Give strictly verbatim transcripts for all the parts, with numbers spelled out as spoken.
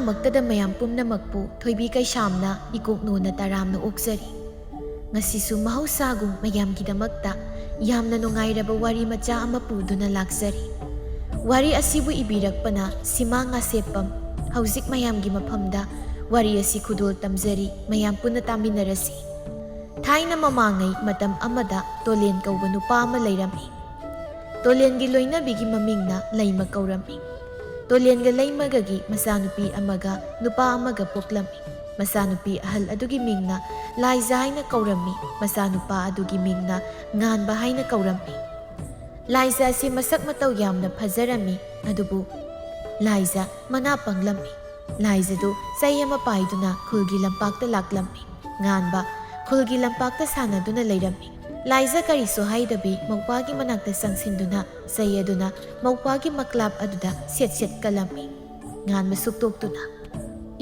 ꯃꯛꯇꯗ ꯃꯌꯥꯝ ꯄꯨꯝꯅꯃꯛꯄꯨ ꯊꯣꯏꯕꯤ ꯀꯩꯁꯥꯝꯅ ꯏꯀꯣꯛꯅꯣꯅ ꯇꯔꯥꯝꯅ ꯑꯣꯛꯆꯔꯤ꯫ ꯉꯁꯤꯁꯨ ꯃꯍꯧꯁꯥꯒꯨꯝ ꯃꯌꯥꯝꯒꯤꯗꯃꯛꯇ ꯌꯥꯝꯅ ꯅꯨꯡꯉꯥꯏꯔꯕ ꯋꯥꯔꯤ ꯃꯆꯥ ꯑꯃ ꯄꯨꯗꯨꯅ ꯂꯥꯛꯆꯔꯤ꯫ ꯋꯥꯔꯤ ꯑꯁꯤꯕꯨ ꯏꯕꯤꯔꯛꯄꯅ ꯁꯤꯃꯥ ꯉꯥꯁꯦꯞꯄꯝ꯫ ꯍꯧꯖꯤꯛ ꯃꯌꯥꯝꯒꯤ ꯃꯐꯝꯗ ꯋꯥꯔꯤ ꯑꯁꯤ ꯈꯨꯗꯣꯜ ꯇꯝꯖꯔꯤ, ꯃꯌꯥꯝ ꯄꯨꯟꯅ ꯇꯥꯃꯤꯟꯅꯔꯁꯤ꯫ ꯊꯥꯏꯅ ꯃꯃꯥꯡꯉꯩ ꯃꯇꯝ ꯑꯃꯗ ꯇꯣꯂꯦꯟ ꯀꯧꯕ ꯅꯨꯄꯥ ꯑꯃ ꯂꯩꯔꯝꯃꯤ꯫ ꯇꯣꯂꯦꯟꯒꯤ ꯂꯣꯏꯅꯕꯤꯒꯤ ꯃꯃꯤꯡꯅ ꯂꯩꯃ ꯀꯧꯔꯝꯃꯤ꯫ ꯇꯣꯂꯦꯟꯒ ꯂꯩꯃꯒꯒꯤ ꯃꯆꯥꯅꯨꯄꯤ ꯑꯃꯒ ꯅꯨꯄꯥ ꯑꯃꯒ ꯄꯣꯛꯂꯝꯃꯤ꯫ ꯃꯆꯥꯅꯨꯄꯤ ꯑꯍꯜ ꯑꯗꯨꯒꯤ ꯃꯤꯡꯅ ꯂꯥꯏꯖ ꯍꯥꯏꯅ ꯀꯧꯔꯝꯃꯤ, ꯃꯆꯥꯅꯨꯄꯥ ꯑꯗꯨꯒꯤ ꯃꯤꯡꯅ ꯉꯥꯟꯕ ꯍꯥꯏꯅ ꯀꯧꯔꯝꯃꯤ꯫ ꯂꯥꯏꯖ ꯑꯁꯤ ꯃꯁꯛ ꯃꯇꯧ ꯌꯥꯝꯅ ꯐꯖꯔꯝꯃꯤ, ꯑꯗꯨꯕꯨ ꯂꯥꯏꯖ ꯃꯅꯥ ꯄꯪꯂꯝꯃꯤ꯫ ꯂꯥꯏꯖꯗꯨ ꯆꯩ ꯑꯃ ꯄꯥꯏꯗꯨꯅ ꯈꯨꯜꯒꯤ ꯂꯝꯄꯥꯛꯇ ꯂꯥꯛꯂꯝꯃꯤ꯫ ꯉꯥꯟꯕ ꯈꯨꯜꯒꯤ ꯂꯝꯄꯥꯛꯇ ꯁꯥꯟꯅꯗꯨꯅ ꯂꯩꯔꯝꯃꯤ꯫ ꯂꯥꯏꯖ ꯀꯔꯤꯁꯨ ꯍꯥꯏꯗꯕꯤ ꯃꯧꯄꯥꯒꯤ ꯃꯅꯥꯛꯇ ꯆꯪꯁꯤꯟꯗꯨꯅ ꯆꯩ ꯑꯗꯨꯅ ꯃꯧꯄꯥꯒꯤ ꯃꯀ꯭ꯂꯥꯞ ꯑꯗꯨꯗ ꯁꯦꯠ ꯁꯦꯠ ꯀꯜꯂꯝꯃꯤ꯫ ꯉꯥꯟꯕ ꯁꯨꯛꯇꯣꯛꯇꯨꯅ,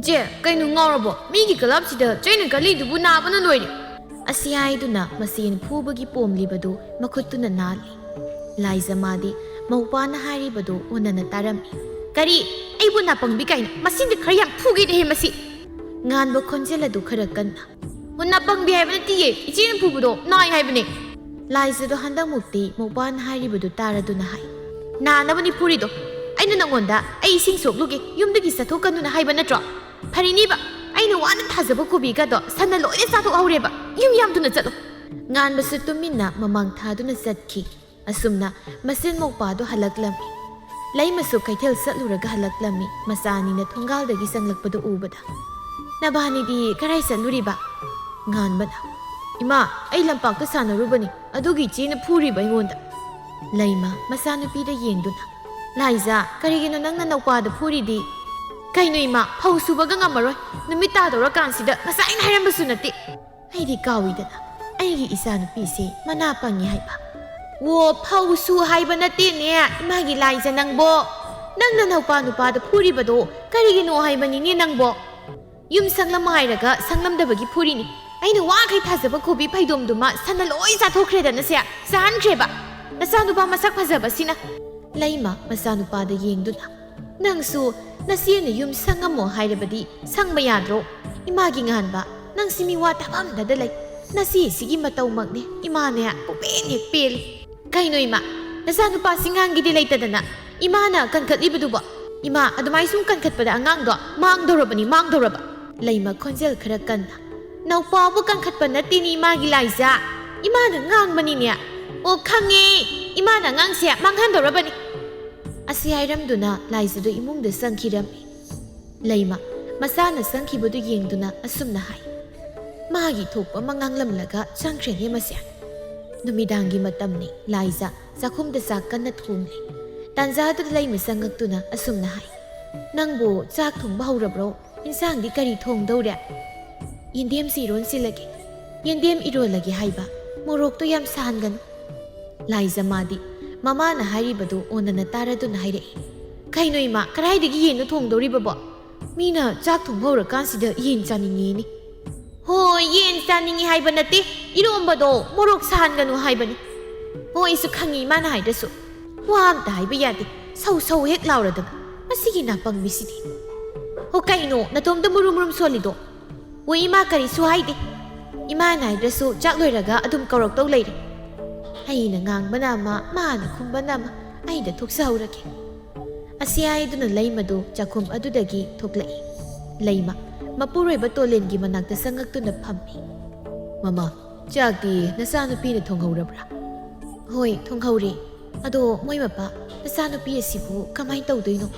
"ꯏꯆꯦ, ꯀꯩꯅꯣ ꯉꯥꯎꯔꯕꯣ? ꯃꯤꯒꯤ ꯀ꯭ꯂꯕꯁꯤꯗ ꯆꯩꯅ ꯀꯜꯂꯤꯗꯨꯕꯨ ꯅꯥꯕꯅ ꯂꯣꯏꯔꯦ!" ꯑꯁꯤ ꯍꯥꯏꯗꯨꯅ ꯃꯁꯦꯟ ꯐꯨꯕꯒꯤ ꯄꯣꯝꯂꯤꯕꯗꯨ ꯃꯈꯨꯠꯇꯨꯅ ꯅꯥꯜꯂꯤ꯫ ꯂꯥꯏꯖ ꯃꯥꯗꯤ ꯃꯧꯄꯥꯅ ꯍꯥꯏꯔꯤꯕꯗꯨ ꯑꯣꯟꯅꯅ ꯇꯥꯔꯝꯃꯤ꯫ "ꯀꯔꯤ? ꯑꯩꯕꯨ ꯅꯥꯄꯪꯕꯤ ꯀꯥꯏꯅ? ꯃꯁꯤꯡꯗꯤ ꯈꯔ ꯌꯥꯝ ꯐꯨꯒꯦꯗꯤꯍꯦ ꯃꯁꯤ!" ꯉꯥꯟꯕ ꯈꯣꯟꯖꯦꯜ ꯑꯗꯨ ꯈꯔ ꯀꯟꯅ, "ꯍꯣ, ꯅꯥꯄꯪꯕꯤ ꯍꯥꯏꯕ ꯅꯠꯇꯤꯌꯦ, ꯏꯆꯦꯅ ꯐꯨꯕꯗꯣ ꯅꯥꯏ ꯍꯥꯏꯕꯅꯦ!" ꯂꯥꯏꯖꯗꯣ ꯍꯟꯗꯛꯃꯨꯛꯇꯤ ꯃꯧꯄꯥꯅ ꯍꯥꯏꯔꯤꯕꯗꯨ ꯇꯥꯔꯗꯨꯅ ꯍꯥꯏ, "ꯅꯥꯅꯕꯅꯤ ꯐꯨꯔꯤꯗꯣ꯫ ꯑꯩꯅ ꯅꯪꯉꯣꯟꯗ ꯑꯩ ꯏꯁꯤꯡ ꯁꯣꯛꯂꯨꯒꯦ, ꯌꯨꯝꯗꯒꯤ ꯆꯠꯊꯣꯛꯀꯅꯨꯅ ꯍꯥꯏꯕ ꯅꯠꯇ꯭ꯔꯣ? ꯐꯔꯤꯅꯤꯕ, ꯑꯩꯅ ꯋꯥꯅ ꯊꯥꯖꯕ ꯀꯣꯕꯤꯒꯗꯣ ꯁꯟꯅ ꯂꯣꯏꯅ ꯆꯥꯊꯣꯛꯍꯧꯔꯦꯕ꯫ ꯌꯨꯝ ꯌꯥꯝ ꯊꯨꯅ ꯆꯠꯂꯣ!" ꯉꯥꯟꯕꯁꯨ ꯇꯨꯃꯤꯟꯅ ꯃꯃꯥꯡ ꯊꯥꯗꯨꯅ ꯆꯠꯈꯤ꯫ ꯑꯁꯨꯝꯅ ꯃꯁꯦꯟ ꯃꯧꯄꯥꯗꯨ ꯍꯜꯂꯛꯂꯝꯃꯤ꯫ ꯂꯩꯃꯁꯨ ꯀꯩꯊꯦꯜ ꯆꯠꯂꯨꯔꯒ ꯍꯜꯂꯛꯂꯝꯃꯤ꯫ ꯃꯆꯥ ꯑꯅꯤꯅ ꯊꯣꯡꯒꯥꯜꯗꯒꯤ ꯆꯪꯂꯛꯄꯗꯨ ꯎꯕꯗ, "ꯅꯕꯥꯅꯤꯗꯤ ꯀꯔꯥꯏ ꯆꯠꯂꯨꯔꯤꯕ?" ꯉꯥꯟꯕꯅ, "ꯏꯃꯥ, ꯑꯩ ꯂꯝꯄꯥꯛꯇ ꯁꯥꯟꯅꯔꯨꯕꯅꯤ, ꯑꯗꯨꯒꯤ ꯏꯆꯦꯅ ꯐꯨꯔꯤꯕ ꯑꯩꯉꯣꯟꯗ꯫" ꯂꯩꯃ ꯃꯆꯥꯅꯨꯄꯤꯗ ꯌꯦꯡꯗꯨꯅ, "ꯂꯥꯏꯖ, ꯀꯔꯤꯒꯤꯅꯣ ꯅꯪꯅ ꯅꯧꯄꯥꯗ ꯐꯨꯔꯤꯗꯤ?" "ꯀꯩꯅꯣ ꯏꯃꯥ, ꯐꯧ ꯁꯨꯕꯒ ꯉꯝꯃꯔꯣꯏ, ꯅꯨꯃꯤꯠ ꯇꯥꯗꯧꯔꯀꯥꯟꯁꯤꯗ ꯉꯁꯥꯏꯅ ꯍꯥꯏꯔꯝꯕꯁꯨ ꯅꯠꯇꯦ꯫" "ꯑꯩꯗꯤ ꯀꯥꯎꯏꯗꯅ, ꯑꯩꯒꯤ ꯏꯆꯥꯅꯨꯄꯤꯁꯦ ꯃꯅꯥ ꯄꯪꯉꯤ ꯍꯥꯏꯕ꯫" "ꯑꯣ, ꯐꯧ ꯁꯨ ꯍꯥꯏꯕ ꯅꯠꯇꯦꯅꯦ, ꯏꯃꯥꯒꯤ ꯂꯥꯏꯖ ꯅꯪꯕꯣ꯫ ꯅꯪꯅ ꯅꯧꯄꯥ ꯅꯨꯄꯥꯗ ꯐꯨꯔꯤꯕꯗꯣ ꯀꯔꯤꯒꯤꯅꯣ ꯍꯥꯏꯕꯅꯤꯅꯦ ꯅꯪꯕꯣ? ꯌꯨꯝ ꯁꯪꯂꯝ ꯍꯥꯏꯔꯒ ꯁꯪꯂꯝꯗꯕꯒꯤ ꯐꯨꯔꯤꯅꯤ꯫ ꯑꯩꯅ ꯋꯥꯈꯩ ꯊꯥꯖꯕ ꯀꯣꯕꯤ ꯐꯩꯗꯣꯝꯗꯨꯃ ꯁꯟꯅ ꯂꯣꯏ ꯆꯥꯊꯣꯛꯈ꯭ꯔꯦꯗꯅꯁꯦ, ꯆꯥꯍꯟꯈ꯭ꯔꯦꯕ꯫ ꯅꯆꯥꯅꯨꯄꯥ ꯃꯁꯛ ꯐꯖꯕꯁꯤꯅ꯫" ꯂꯩꯃ ꯃꯆꯥꯅꯨꯄꯥꯗ ꯌꯦꯡꯗꯨꯅ, "ꯅꯪꯁꯨ ꯅꯆꯦꯅ ꯌꯨꯝ ꯁꯪꯉꯝꯃꯣ ꯍꯥꯏꯔꯕꯗꯤ ꯁꯪꯕ ꯌꯥꯗ꯭ꯔꯣ? ꯏꯃꯥꯒꯤ ꯉꯥꯟꯕ, ꯅꯪꯁꯤ ꯃꯤꯋꯥ ꯇꯥꯐꯝꯗꯗ ꯂꯩ꯫ ꯅꯆꯦꯁꯤꯒꯤ ꯃꯇꯧꯃꯛꯅꯦ ꯏꯃꯥꯅꯦ ꯄꯨꯛꯄꯦꯟ ꯍꯦꯛ ꯄꯦꯜꯂꯤ꯫ ꯀꯩꯅꯣ ꯏꯃꯥ, ꯅꯆꯥꯅꯨꯄꯥꯁꯤ ꯉꯥꯡꯒꯤꯗꯤ ꯂꯩꯇꯗꯅ ꯏꯃꯥꯅ ꯀꯟꯈꯠꯂꯤꯕꯗꯨꯕꯣ? ꯏꯃꯥ, ꯑꯗꯨꯃꯥꯏ ꯁꯨꯝ ꯀꯟꯈꯠꯄꯗ ꯑꯉꯥꯡꯗꯣ ꯃꯥꯡꯗꯧꯔꯕꯅꯤ, ꯃꯥꯡꯗꯧꯔꯕ!" ꯂꯩꯃ ꯈꯣꯟꯖꯦꯜ ꯈꯔ ꯀꯟꯅ, "ꯅꯧꯄꯥꯕꯨ ꯀꯟꯈꯠꯄ ꯅꯠꯇꯦꯅꯦ ꯏꯃꯥꯒꯤ ꯂꯥꯏꯖ, ꯏꯃꯥꯅ ꯉꯥꯡꯕꯅꯤꯅꯦ꯫ ꯑꯣ ꯈꯪꯉꯦ, ꯏꯃꯥꯅ ꯑꯉꯥꯡꯁꯦ ꯃꯥꯡꯍꯟꯗꯧꯔꯕꯅꯤ!" ꯑꯁꯤ ꯍꯥꯏꯔꯝꯗꯨꯅ ꯂꯥꯏꯖꯗꯨ ꯏꯃꯨꯡꯗ ꯆꯪꯈꯤꯔꯝꯃꯤ꯫ ꯂꯩꯃ ꯃꯆꯥꯅ ꯆꯪꯈꯤꯕꯗꯨ ꯌꯦꯡꯗꯨꯅ ꯑꯁꯨꯝꯅ ꯍꯥꯏ, "ꯃꯥꯒꯤ ꯊꯣꯛꯄ ꯑꯃ ꯉꯥꯡꯂꯝꯂꯒ ꯆꯪꯈ꯭ꯔꯦꯅꯦ ꯃꯁꯦ꯫ ꯅꯨꯃꯤꯗꯥꯡꯒꯤ ꯃꯇꯝꯅꯤ, ꯂꯥꯏꯖ ꯆꯥꯛꯈꯨꯝꯗ ꯆꯥꯛ ꯀꯟꯅ ꯊꯣꯡꯂꯤ꯫" ꯇꯥꯟꯖꯥꯗꯨꯗ ꯂꯩꯃ ꯆꯪꯉꯛꯇꯨꯅ ꯑꯁꯨꯝꯅ ꯍꯥꯏ, "ꯅꯪꯕꯨ ꯆꯥꯛ ꯊꯣꯡꯕ ꯍꯧꯔꯕ꯭ꯔꯣ? ꯏꯟꯁꯥꯡꯗꯤ ꯀꯔꯤ ꯊꯣꯡꯗꯧꯔꯦ?" "ꯌꯦꯟꯗꯦꯝꯁꯤ ꯏꯔꯣꯟꯁꯤꯜꯂꯒꯦ꯫" "ꯌꯦꯟꯗꯦꯝ ꯏꯔꯣꯜꯂꯒꯦ ꯍꯥꯏꯕ? ꯃꯣꯔꯣꯛꯇꯣ ꯌꯥꯝ ꯁꯥꯍꯟꯒꯅꯨ꯫" ꯂꯥꯏꯖ ꯃꯥꯗꯤ ꯃꯃꯥꯅ ꯍꯥꯏꯔꯤꯕꯗꯨ ꯑꯣꯟꯅꯅ ꯇꯥꯔꯗꯨꯅ ꯍꯥꯏꯔꯛꯏ, "ꯀꯩꯅꯣ ꯏꯃꯥ, ꯀꯗꯥꯏꯗꯒꯤ ꯌꯦꯟꯅꯣ ꯊꯣꯡꯗꯧꯔꯤꯕꯕꯣ? ꯃꯤꯅ ꯆꯥꯛ ꯊꯣꯡꯕ ꯍꯧꯔꯀꯥꯟꯁꯤꯗ ꯌꯦꯟ ꯆꯥꯅꯤꯡꯉꯦꯅꯦ꯫" "ꯍꯣꯏ, ꯌꯦꯟ ꯆꯥꯅꯤꯡꯉꯤ ꯍꯥꯏꯕ ꯅꯠꯇꯦ, ꯏꯔꯣꯝꯕꯗꯣ ꯃꯣꯔꯣꯛ ꯁꯥꯍꯟꯒꯅꯨ ꯍꯥꯏꯕꯅꯤ꯫ ꯍꯣꯏ, ꯑꯩꯁꯨ ꯈꯪꯉꯤ ꯏꯃꯥꯅ ꯍꯥꯏꯗ꯭ꯔꯁꯨ꯫ ꯋꯥ ꯑꯝꯇ ꯍꯥꯏꯕ ꯌꯥꯗꯦ, ꯁꯧ ꯁꯧ ꯍꯦꯛ ꯂꯥꯎꯔꯗꯅ꯫ ꯃꯁꯤꯒꯤ ꯅꯥꯄꯪꯕꯤꯁꯤꯗꯤ꯫ ꯍꯣ, ꯀꯩꯅꯣ ꯅꯇꯣꯝꯇ ꯃꯨꯔꯨꯝ ꯃꯨꯔꯨꯝ ꯁꯣꯜꯂꯤꯗꯣ? ꯑꯣ ꯏꯃꯥ, ꯀꯔꯤꯁꯨ ꯍꯥꯏꯗꯦ꯫ ꯏꯃꯥꯅ ꯍꯥꯏꯗ꯭ꯔꯁꯨ ꯆꯥꯛ ꯂꯣꯏꯔꯒ ꯑꯗꯨꯝ ꯀꯧꯔꯛꯇꯧ ꯂꯩꯔꯦ꯫ ꯑꯩꯅ ꯉꯥꯡꯕꯅ ꯑꯃ, ꯃꯥꯅ ꯈꯨꯝꯕꯅ ꯑꯃ, ꯑꯩꯗ ꯊꯣꯛꯆꯍꯧꯔꯒꯦ꯫" ꯑꯁꯤ ꯍꯥꯏꯗꯨꯅ ꯂꯩꯃꯗꯨ ꯆꯥꯛꯈꯨꯝ ꯑꯗꯨꯗꯒꯤ ꯊꯣꯛꯂꯛꯏ꯫ ꯂꯩꯃ ꯃꯄꯨꯔꯣꯏꯕ ꯇꯣꯂꯦꯟꯒꯤ ꯃꯅꯥꯛꯇ ꯆꯪꯉꯛꯇꯨꯅ ꯐꯝꯃꯤ꯫ "ꯃꯃꯥ, ꯆꯥꯛꯇꯤ ꯅꯆꯥꯅꯨꯄꯤꯅ ꯊꯣꯡꯍꯧꯔꯕ꯭ꯔꯥ?" "ꯍꯣꯏ, ꯊꯣꯡꯍꯧꯔꯦ꯫ ꯑꯗꯣ ꯃꯣꯏ ꯃꯄꯥ, ꯅꯆꯥꯅꯨꯄꯤ ꯑꯁꯤꯕꯨ ꯀꯃꯥꯏ ꯇꯧꯗꯣꯏꯅꯣ?"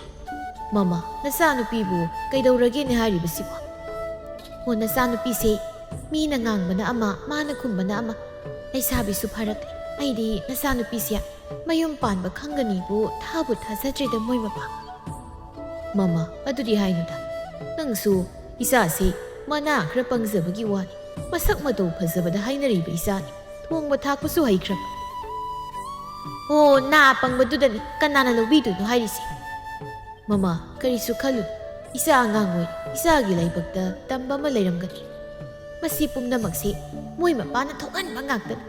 "ꯃꯃꯥ, ꯅꯆꯥꯅꯨꯄꯤꯕꯨ ꯀꯩꯗꯧꯔꯒꯦꯅꯦ ꯍꯥꯏꯔꯤꯕꯁꯤꯕꯣ?" "ꯑꯣ, ꯅꯆꯥꯅꯨꯄꯤꯁꯦ ꯃꯤꯅ ꯉꯥꯡꯕꯅ ꯑꯃ, ꯃꯥꯅ ꯈꯨꯝꯕꯅ ꯑꯃ꯫ ꯂꯩꯁꯥꯕꯤꯁꯨ ꯐꯥꯔꯛꯂꯦ꯫ ꯑꯩꯗꯤ ꯅꯆꯥꯅꯨꯄꯤꯁꯦ ꯃꯌꯨꯝ ꯄꯥꯟꯕ ꯈꯪꯒꯅꯤꯕꯨ ꯊꯥꯕꯨ ꯊꯥꯖꯗ꯭ꯔꯦꯗ ꯃꯣꯏ ꯃꯄꯥ꯫" "ꯃꯃꯥ, ꯑꯗꯨꯗꯤ ꯍꯥꯏꯅꯨꯗ꯫ ꯅꯪꯁꯨ ꯏꯆꯥꯁꯦ ꯃꯅꯥ ꯈꯔ ꯄꯪꯖꯕꯒꯤ ꯋꯥꯅꯤ꯫ ꯃꯁꯛ ꯃꯇꯧ ꯐꯖꯕꯗ ꯍꯥꯏꯅꯔꯤꯕ ꯏꯆꯥꯅꯤ꯫ ꯊꯣꯡꯕ ꯊꯥꯛꯄꯁꯨ ꯍꯩꯈ꯭ꯔꯕ꯫" "ꯑꯣ, ꯅꯥ ꯄꯪꯕꯗꯨꯗꯅꯤ ꯀꯅꯥꯅ ꯂꯧꯕꯤꯗꯣꯏꯅꯣ ꯍꯥꯏꯔꯤꯁꯦ?" "ꯃꯃꯥ, ꯀꯔꯤꯁꯨ ꯈꯜꯂꯨ꯫ ꯏꯆꯥ ꯑꯉꯥꯡ ꯑꯣꯏ, ꯏꯆꯥꯒꯤ ꯂꯥꯏꯕꯛꯇ ꯇꯝꯕ ꯑꯃ ꯂꯩꯔꯝꯒꯅꯤ꯫ ꯃꯁꯤ ꯄꯨꯝꯅꯃꯛꯁꯤ ꯃꯣꯏ ꯃꯄꯥꯅ ꯊꯣꯛꯍꯟꯕ ꯉꯥꯛꯇꯅꯤ꯫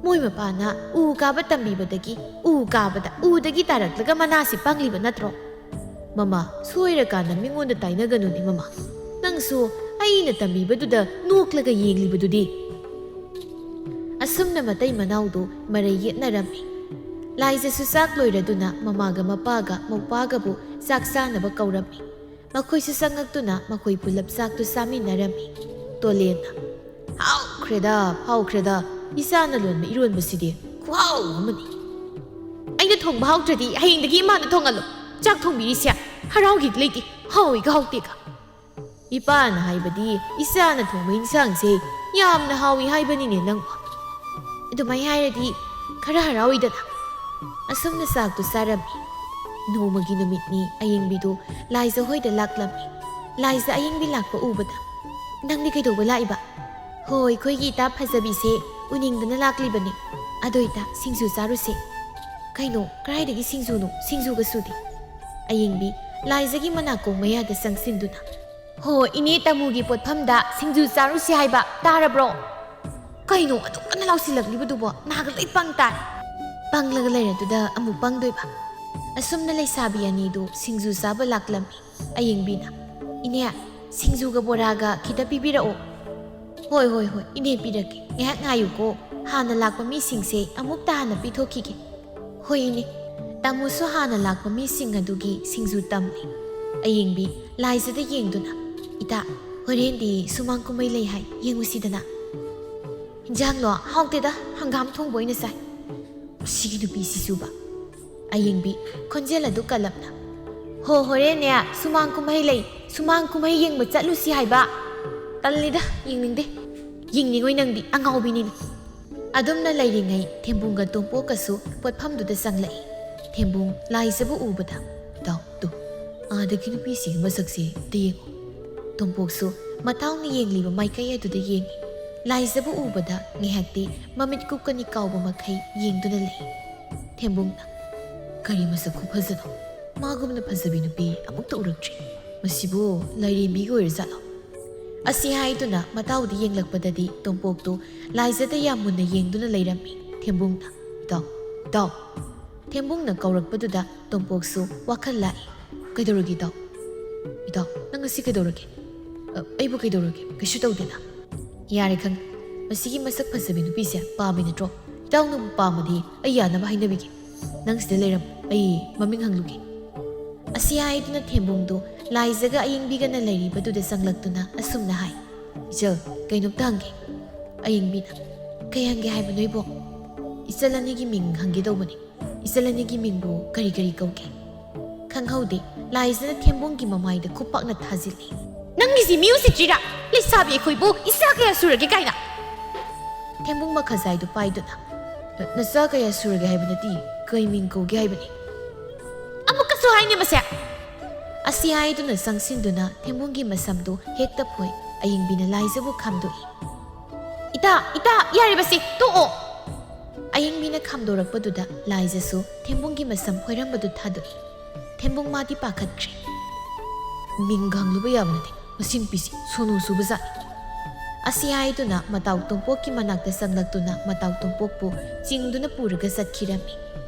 ꯃꯣꯏ ꯃꯄꯥꯅ ꯎ ꯀꯥꯕ ꯇꯝꯕꯤꯕꯗꯒꯤ ꯎ ꯀꯥꯕꯗ ꯎꯗꯒꯤ ꯇꯥꯔꯛꯂꯒ ꯃꯅꯥꯁꯤ ꯄꯪꯂꯤꯕ ꯅꯠꯇ꯭ꯔꯣ? "ꯃꯃꯥ, ꯁꯣꯏꯔꯀꯥꯟꯗ ꯃꯤꯉꯣꯟꯗ ꯇꯥꯏꯅꯒꯅꯨꯅꯦ ꯃꯃꯥ꯫ ꯅꯪꯁꯨ ꯑꯩꯅ ꯇꯝꯕꯤꯕꯗꯨꯗ ꯅꯣꯛꯂꯒ ꯌꯦꯡꯂꯤꯕꯗꯨꯗꯤ?" ꯑꯁꯨꯝꯅ ꯃꯇꯩ ꯃꯅꯥꯎꯗꯨ ꯃꯔꯩ ꯌꯦꯠꯅꯔꯝꯃꯤ꯫ ꯂꯥꯏꯖꯁꯨ ꯆꯥꯛ ꯂꯣꯏꯔꯗꯨꯅ ꯃꯃꯥꯒ ꯃꯄꯥꯒ ꯃꯧꯄꯥꯒꯕꯨ ꯆꯥꯛ ꯆꯥꯅꯕ ꯀꯧꯔꯝꯃꯤ꯫ ꯃꯈꯣꯏꯁꯨ ꯆꯪꯉꯛꯇꯨꯅ ꯃꯈꯣꯏ ꯄꯨꯂꯞ ꯆꯥꯛꯇꯨ ꯆꯥꯃꯤꯟꯅꯔꯝꯃꯤ꯫ ꯇꯣꯂꯦꯟꯅ, "ꯍꯥꯎꯈ꯭ꯔꯦꯗ, ꯍꯥꯎꯈ꯭ꯔꯦꯗ, ꯏꯆꯥꯅ ꯂꯣꯟꯕ ꯏꯔꯣꯟꯕꯁꯤꯗꯤ ꯈꯨꯍꯥꯎ ꯑꯃꯅꯤ꯫ ꯑꯩꯅ ꯊꯣꯡꯕ ꯍꯥꯎꯇ꯭ꯔꯗꯤ ꯍꯌꯦꯡꯗꯒꯤ ꯏꯃꯥꯅ ꯊꯣꯡꯍꯜꯂꯣ꯫ ꯆꯥꯛ ꯊꯣꯡꯕꯤꯔꯤꯁꯦ ꯍꯔꯥꯎꯒꯦꯗꯤ ꯂꯩꯇꯦ, ꯍꯥꯎꯏꯒ ꯍꯥꯎꯇꯦꯒ꯫ ꯏꯄꯥꯅ ꯍꯥꯏꯕꯗꯤ ꯏꯆꯥꯅ ꯊꯣꯡꯕ ꯏꯟꯁꯥꯡꯁꯦ ꯌꯥꯝꯅ ꯍꯥꯎꯏ ꯍꯥꯏꯕꯅꯤꯅꯦ ꯅꯪꯕꯣ꯫ ꯑꯗꯨꯃꯥꯏ ꯍꯥꯏꯔꯗꯤ ꯈꯔ ꯍꯔꯥꯎꯏꯗꯅ꯫" ꯑꯁꯨꯝꯅ ꯆꯥꯛꯇꯨ ꯆꯥꯔꯝꯃꯤ꯫ ꯅꯣꯡꯃꯒꯤ ꯅꯨꯃꯤꯠꯅꯤ꯫ ꯑꯌꯦꯡꯕꯤꯗꯨ ꯂꯥꯏꯖ ꯍꯣꯏꯗ ꯂꯥꯛꯂꯝꯃꯤ꯫ ꯂꯥꯏꯖ ꯑꯌꯦꯡꯕꯤ ꯂꯥꯛꯄ ꯎꯕꯗ, "ꯅꯪꯗꯤ ꯀꯩꯗꯧꯕ ꯂꯥꯛꯏꯕ?" "ꯍꯣ, ꯑꯩꯈꯣꯏꯒꯤ ꯏꯇꯥ ꯐꯖꯕꯤꯁꯦ ꯎꯅꯤꯡꯗꯅ ꯂꯥꯛꯂꯤꯕꯅꯤ꯫ ꯑꯗꯣ ꯏꯇꯥ, ꯁꯤꯡꯖꯨ ꯆꯥꯔꯨꯁꯦ꯫" "ꯀꯩꯅꯣ? ꯀꯗꯥꯏꯗꯒꯤ ꯁꯤꯡꯖꯨꯅꯣ? ꯁꯤꯡꯖꯨꯒꯁꯨꯗꯤ?" ꯑꯌꯦꯡꯕꯤ ꯂꯥꯏꯖꯒꯤ ꯃꯅꯥꯀꯣꯡ ꯃꯌꯥꯗ ꯆꯪꯁꯤꯟꯗꯨꯅ, "ꯍꯣ, ꯏꯅꯦ ꯇꯥꯃꯨꯒꯤ ꯄꯣꯠꯐꯝꯗ ꯁꯤꯡꯖꯨ ꯆꯥꯔꯨꯁꯤ ꯍꯥꯏꯕ, ꯇꯥꯔꯕ꯭ꯔꯣ?" "ꯀꯩꯅꯣ ꯑꯗꯨꯛ ꯀꯟꯅ ꯂꯥꯎꯁꯤꯜꯂꯛꯂꯤꯕꯗꯨꯕꯣ? ꯅꯥꯒ ꯂꯣꯏ ꯄꯪ ꯇꯥꯔꯦ꯫" ꯄꯪꯂꯒ ꯂꯩꯔꯗꯨꯗ ꯑꯃꯨꯛ ꯄꯪꯗꯣꯏꯕ꯫ ꯑꯁꯨꯝꯅ ꯂꯩꯁꯥꯕꯤ ꯑꯅꯤꯗꯨ ꯁꯤꯡꯖꯨ ꯆꯥꯕ ꯂꯥꯛꯂꯝꯃꯤ꯫ ꯑꯌꯦꯡꯕꯤꯅ, "ꯏꯅꯦ, ꯁꯤꯡꯖꯨꯒ ꯕꯣꯔꯥꯒ ꯈꯤꯇ ꯄꯤꯕꯤꯔꯛꯑꯣ꯫" "ꯍꯣꯏ, ꯍꯣꯏ, ꯍꯣꯏ, ꯏꯅꯦ ꯄꯤꯔꯛꯀꯦ꯫ ꯉꯥꯏꯍꯥꯛ ꯉꯥꯏꯌꯨꯀꯣ꯫ ꯍꯥꯟꯅ ꯂꯥꯛꯄ ꯃꯤꯁꯤꯡꯁꯦ ꯑꯃꯨꯛꯇ ꯍꯥꯟꯅ ꯄꯤꯊꯣꯛꯈꯤꯒꯦ꯫" "ꯍꯣꯏ, ꯏꯅꯦ꯫" ꯇꯥꯃꯣꯁꯨ ꯍꯥꯟꯅ ꯂꯥꯛꯄ ꯃꯤꯁꯤꯡ ꯑꯗꯨꯒꯤ ꯁꯤꯡꯖꯨ ꯇꯝꯂꯤ꯫ ꯑꯌꯦꯡꯕꯤ ꯂꯥꯏꯖꯗ ꯌꯦꯡꯗꯨꯅ, "ꯏꯇꯥ, ꯍꯣꯔꯦꯟꯗꯤ ꯁꯨꯃꯥꯡ ꯀꯨꯝꯍꯩ ꯂꯩ ꯍꯥꯏ, ꯌꯦꯡꯉꯨꯁꯤꯗꯅ꯫" "ꯏꯟꯖꯥꯡꯂꯣ? ꯍꯥꯎꯇꯦꯗ, ꯍꯪꯒꯥꯝ ꯊꯣꯡꯕ ꯑꯣꯏꯅ ꯆꯥꯏ꯫" "ꯃꯁꯤꯒꯤ ꯅꯨꯄꯤꯁꯤꯁꯨꯕ꯫" ꯑꯌꯦꯡꯕꯤ ꯈꯣꯟꯖꯦꯜ ꯑꯗꯨ ꯀꯜꯂꯞꯅ, "ꯍꯣ, ꯍꯣꯔꯦꯟꯅꯦ ꯁꯨꯃꯥꯡ ꯀꯨꯝꯍꯩ ꯂꯩ, ꯁꯨꯃꯥꯡ ꯀꯨꯝꯍꯩ ꯌꯦꯡꯕ ꯆꯠꯂꯨꯁꯤ ꯍꯥꯏꯕ꯫" "ꯇꯜꯂꯤꯗ, ꯌꯦꯡꯅꯤꯡꯗꯦ꯫" "ꯌꯦꯡꯅꯤꯡꯉꯣꯏ ꯅꯪꯗꯤ, ꯑꯉꯥꯎꯕꯤꯅꯤꯅꯦ꯫" ꯑꯗꯨꯝꯅ ꯂꯩꯔꯤꯉꯩ ꯊꯦꯝꯕꯨꯡꯒ ꯇꯣꯝꯄꯣꯛꯀꯁꯨ ꯄꯣꯠꯐꯝꯗꯨꯗ ꯆꯪꯂꯛꯏ꯫ ꯊꯦꯝꯕꯨꯡ ꯂꯥꯏꯖꯕꯨ ꯎꯕꯗ, "ꯏꯇꯥꯎ, ꯇꯨ, ꯑꯥꯗꯒꯤ ꯅꯨꯄꯤꯁꯤꯒꯤ ꯃꯁꯛꯁꯦ ꯑꯝꯇ ꯌꯦꯡꯉꯨ꯫" ꯇꯣꯝꯄꯣꯛꯁꯨ ꯃꯇꯥꯎꯅ ꯌꯦꯡꯂꯤꯕ ꯃꯥꯏꯀꯩ ꯑꯗꯨꯗ ꯌꯦꯡꯉꯤ꯫ ꯂꯥꯏꯖꯕꯨ ꯎꯕꯗ ꯉꯥꯏꯍꯥꯛꯇꯤ ꯃꯃꯤꯠ ꯀꯨꯞꯀꯅꯤ ꯀꯥꯎꯕ ꯃꯈꯩ ꯌꯦꯡꯗꯨꯅ ꯂꯩ꯫ ꯊꯦꯝꯕꯨꯡꯅ, "ꯀꯔꯤ ꯃꯁꯛ ꯈꯨꯐꯖꯅꯣ? ꯃꯥꯒꯨꯝꯅ ꯐꯖꯕꯤ ꯅꯨꯄꯤ ꯑꯃꯨꯛꯇ ꯎꯔꯛꯇ꯭ꯔꯤ꯫ ꯃꯁꯤꯕꯨ ꯂꯥꯏꯔꯦꯝꯕꯤꯒꯤ ꯑꯣꯏꯔꯖꯥꯠꯂꯣ?" ꯑꯁꯤ ꯍꯥꯏꯗꯨꯅ ꯃꯇꯥꯎꯗ ꯌꯦꯡꯂꯛꯄꯗꯗꯤ ꯇꯣꯝꯄꯣꯛꯇꯨ ꯂꯥꯏꯖꯗ ꯌꯥꯝ ꯃꯨꯟꯅ ꯌꯦꯡꯗꯨꯅ ꯂꯩꯔꯝꯃꯤ꯫ ꯊꯦꯝꯕꯨꯡꯅ, "ꯏꯇꯥꯎ, ꯏꯇꯥꯎ꯫" ꯊꯦꯝꯕꯨꯡꯅ ꯀꯧꯔꯛꯄꯗꯨꯗ ꯇꯣꯝꯄꯣꯛꯁꯨ ꯋꯥꯈꯜ ꯂꯥꯛꯏ꯫ "ꯀꯩꯗꯧꯔꯒꯦ, ꯏꯇꯥꯎ? ꯏꯇꯥꯎ, ꯅꯪ ꯉꯁꯤ ꯀꯩꯗꯧꯔꯒꯦ?" "ꯑ, ꯑꯩꯕꯨ ꯀꯩꯗꯧꯔꯒꯦ? ꯀꯩꯁꯨ ꯇꯧꯗꯦꯅ?" "ꯌꯥꯔꯦ, ꯈꯪꯉꯦ꯫ ꯃꯁꯤꯒꯤ ꯃꯁꯛ ꯐꯖꯕꯤ ꯅꯨꯄꯤꯁꯦ ꯄꯥꯝꯃꯤ ꯅꯠꯇ꯭ꯔꯣ? ꯏꯇꯥꯎꯅꯕꯨ ꯄꯥꯝꯃꯗꯤ ꯑꯩ ꯌꯥꯅꯕ ꯍꯥꯏꯅꯕꯤꯒꯦ꯫ ꯅꯪ ꯁꯤꯗ ꯂꯩꯔꯝꯃꯣ, ꯑꯩ ꯃꯃꯤꯡ ꯍꯪꯂꯨꯒꯦ꯫" ꯑꯁꯤ ꯍꯥꯏꯗꯨꯅ ꯊꯦꯝꯕꯨꯡꯗꯨ ꯂꯥꯏꯖꯒ ꯑꯌꯤꯡꯕꯤꯒꯅ ꯂꯩꯔꯤꯕꯗꯨꯗ ꯆꯪꯂꯛꯇꯨꯅ ꯑꯁꯨꯝꯅ ꯍꯥꯏ, "ꯏꯆꯜ, ꯀꯩꯅꯣꯝꯇ ꯍꯪꯒꯦ꯫" ꯑꯌꯤꯡꯕꯤꯅ, "ꯀꯩ ꯍꯪꯒꯦ ꯍꯥꯏꯕꯅꯣ ꯏꯕꯣꯛ?" "ꯏꯆꯜ ꯑꯅꯤꯒꯤ ꯃꯤꯡ ꯍꯪꯒꯦ ꯇꯧꯕꯅꯤ꯫ ꯏꯆꯜ ꯑꯅꯤꯒꯤ ꯃꯤꯡꯕꯨ ꯀꯔꯤ ꯀꯔꯤ ꯀꯧꯒꯦ?" ꯈꯪꯍꯧꯗꯦ, ꯂꯥꯏꯖꯅ ꯊꯦꯝꯕꯨꯡꯒꯤ ꯃꯃꯥꯏꯗ ꯈꯨꯄꯥꯛꯅ ꯊꯥꯖꯤꯜꯂꯤ꯫ "ꯅꯪꯒꯤꯁꯤ ꯃꯤ ꯎꯁꯤꯠꯇ꯭ꯔꯤꯔꯥ? ꯂꯩꯁꯥꯕꯤ ꯑꯩꯈꯣꯏꯕꯨ ꯏꯆꯥ ꯀꯌꯥ ꯁꯨꯔꯒꯦ ꯀꯥꯏꯅ?" ꯊꯦꯝꯕꯨꯡ ꯃꯈꯖꯥꯏꯗꯨ ꯄꯥꯏꯗꯨꯅ, "ꯅ-, ꯅꯆꯥ ꯀꯌꯥ ꯁꯨꯔꯒꯦ ꯍꯥꯏꯕ ꯅꯠꯇꯦ, ꯀꯩ ꯃꯤꯡ ꯀꯧꯒꯦ ꯍꯥꯏꯕꯅꯤ?" "ꯑꯃꯨꯛꯀꯁꯨ ꯍꯥꯏꯅꯦ ꯃꯁꯦ!" ꯑꯁꯤ ꯍꯥꯏꯗꯨꯅ ꯆꯪꯁꯤꯟꯗꯨꯅ ꯊꯦꯝꯕꯨꯡꯒꯤ ꯃꯁꯝꯗꯨ ꯍꯦꯛꯇ ꯐꯣꯏ꯫ ꯑꯌꯤꯡꯕꯤꯅ ꯂꯥꯏꯖꯕꯨ ꯈꯥꯝꯗꯣꯛꯏ꯫ "ꯏꯇꯥ, ꯏꯇꯥ, ꯌꯥꯔꯦꯕꯁꯤ, ꯇꯣꯛꯑꯣ!" ꯑꯌꯤꯡꯕꯤꯅ ꯈꯥꯝꯗꯣꯔꯛꯄꯗꯨꯗ ꯂꯥꯏꯖꯁꯨ ꯊꯦꯝꯕꯨꯡꯒꯤ ꯃꯁꯝ ꯐꯣꯏꯔꯝꯕꯗꯨ ꯊꯥꯗꯣꯛꯏ꯫ ꯊꯦꯝꯕꯨꯡ ꯃꯥꯗꯤ ꯄꯥꯈꯠꯈ꯭ꯔꯦ꯫ "ꯃꯤꯡ ꯈꯪꯂꯨꯕ ꯌꯥꯕ ꯅꯠꯇꯦ, ꯃꯁꯤ ꯅꯨꯄꯤꯁꯤ ꯁꯣꯅꯨ ꯁꯨꯕꯖꯥꯠꯅꯤ꯫" ꯑꯁꯤ ꯍꯥꯏꯗꯨꯅ ꯃꯇꯥꯎ ꯇꯣꯝꯄꯣꯛꯀꯤ ꯃꯅꯥꯛꯇ ꯆꯪꯂꯛꯇꯨꯅ ꯃꯇꯥꯎ ꯇꯣꯝꯄꯣꯛꯄꯨ ꯆꯤꯡꯗꯨꯅ ꯄꯨꯔꯒ ꯆꯠꯈꯤꯔꯝꯃꯤ꯫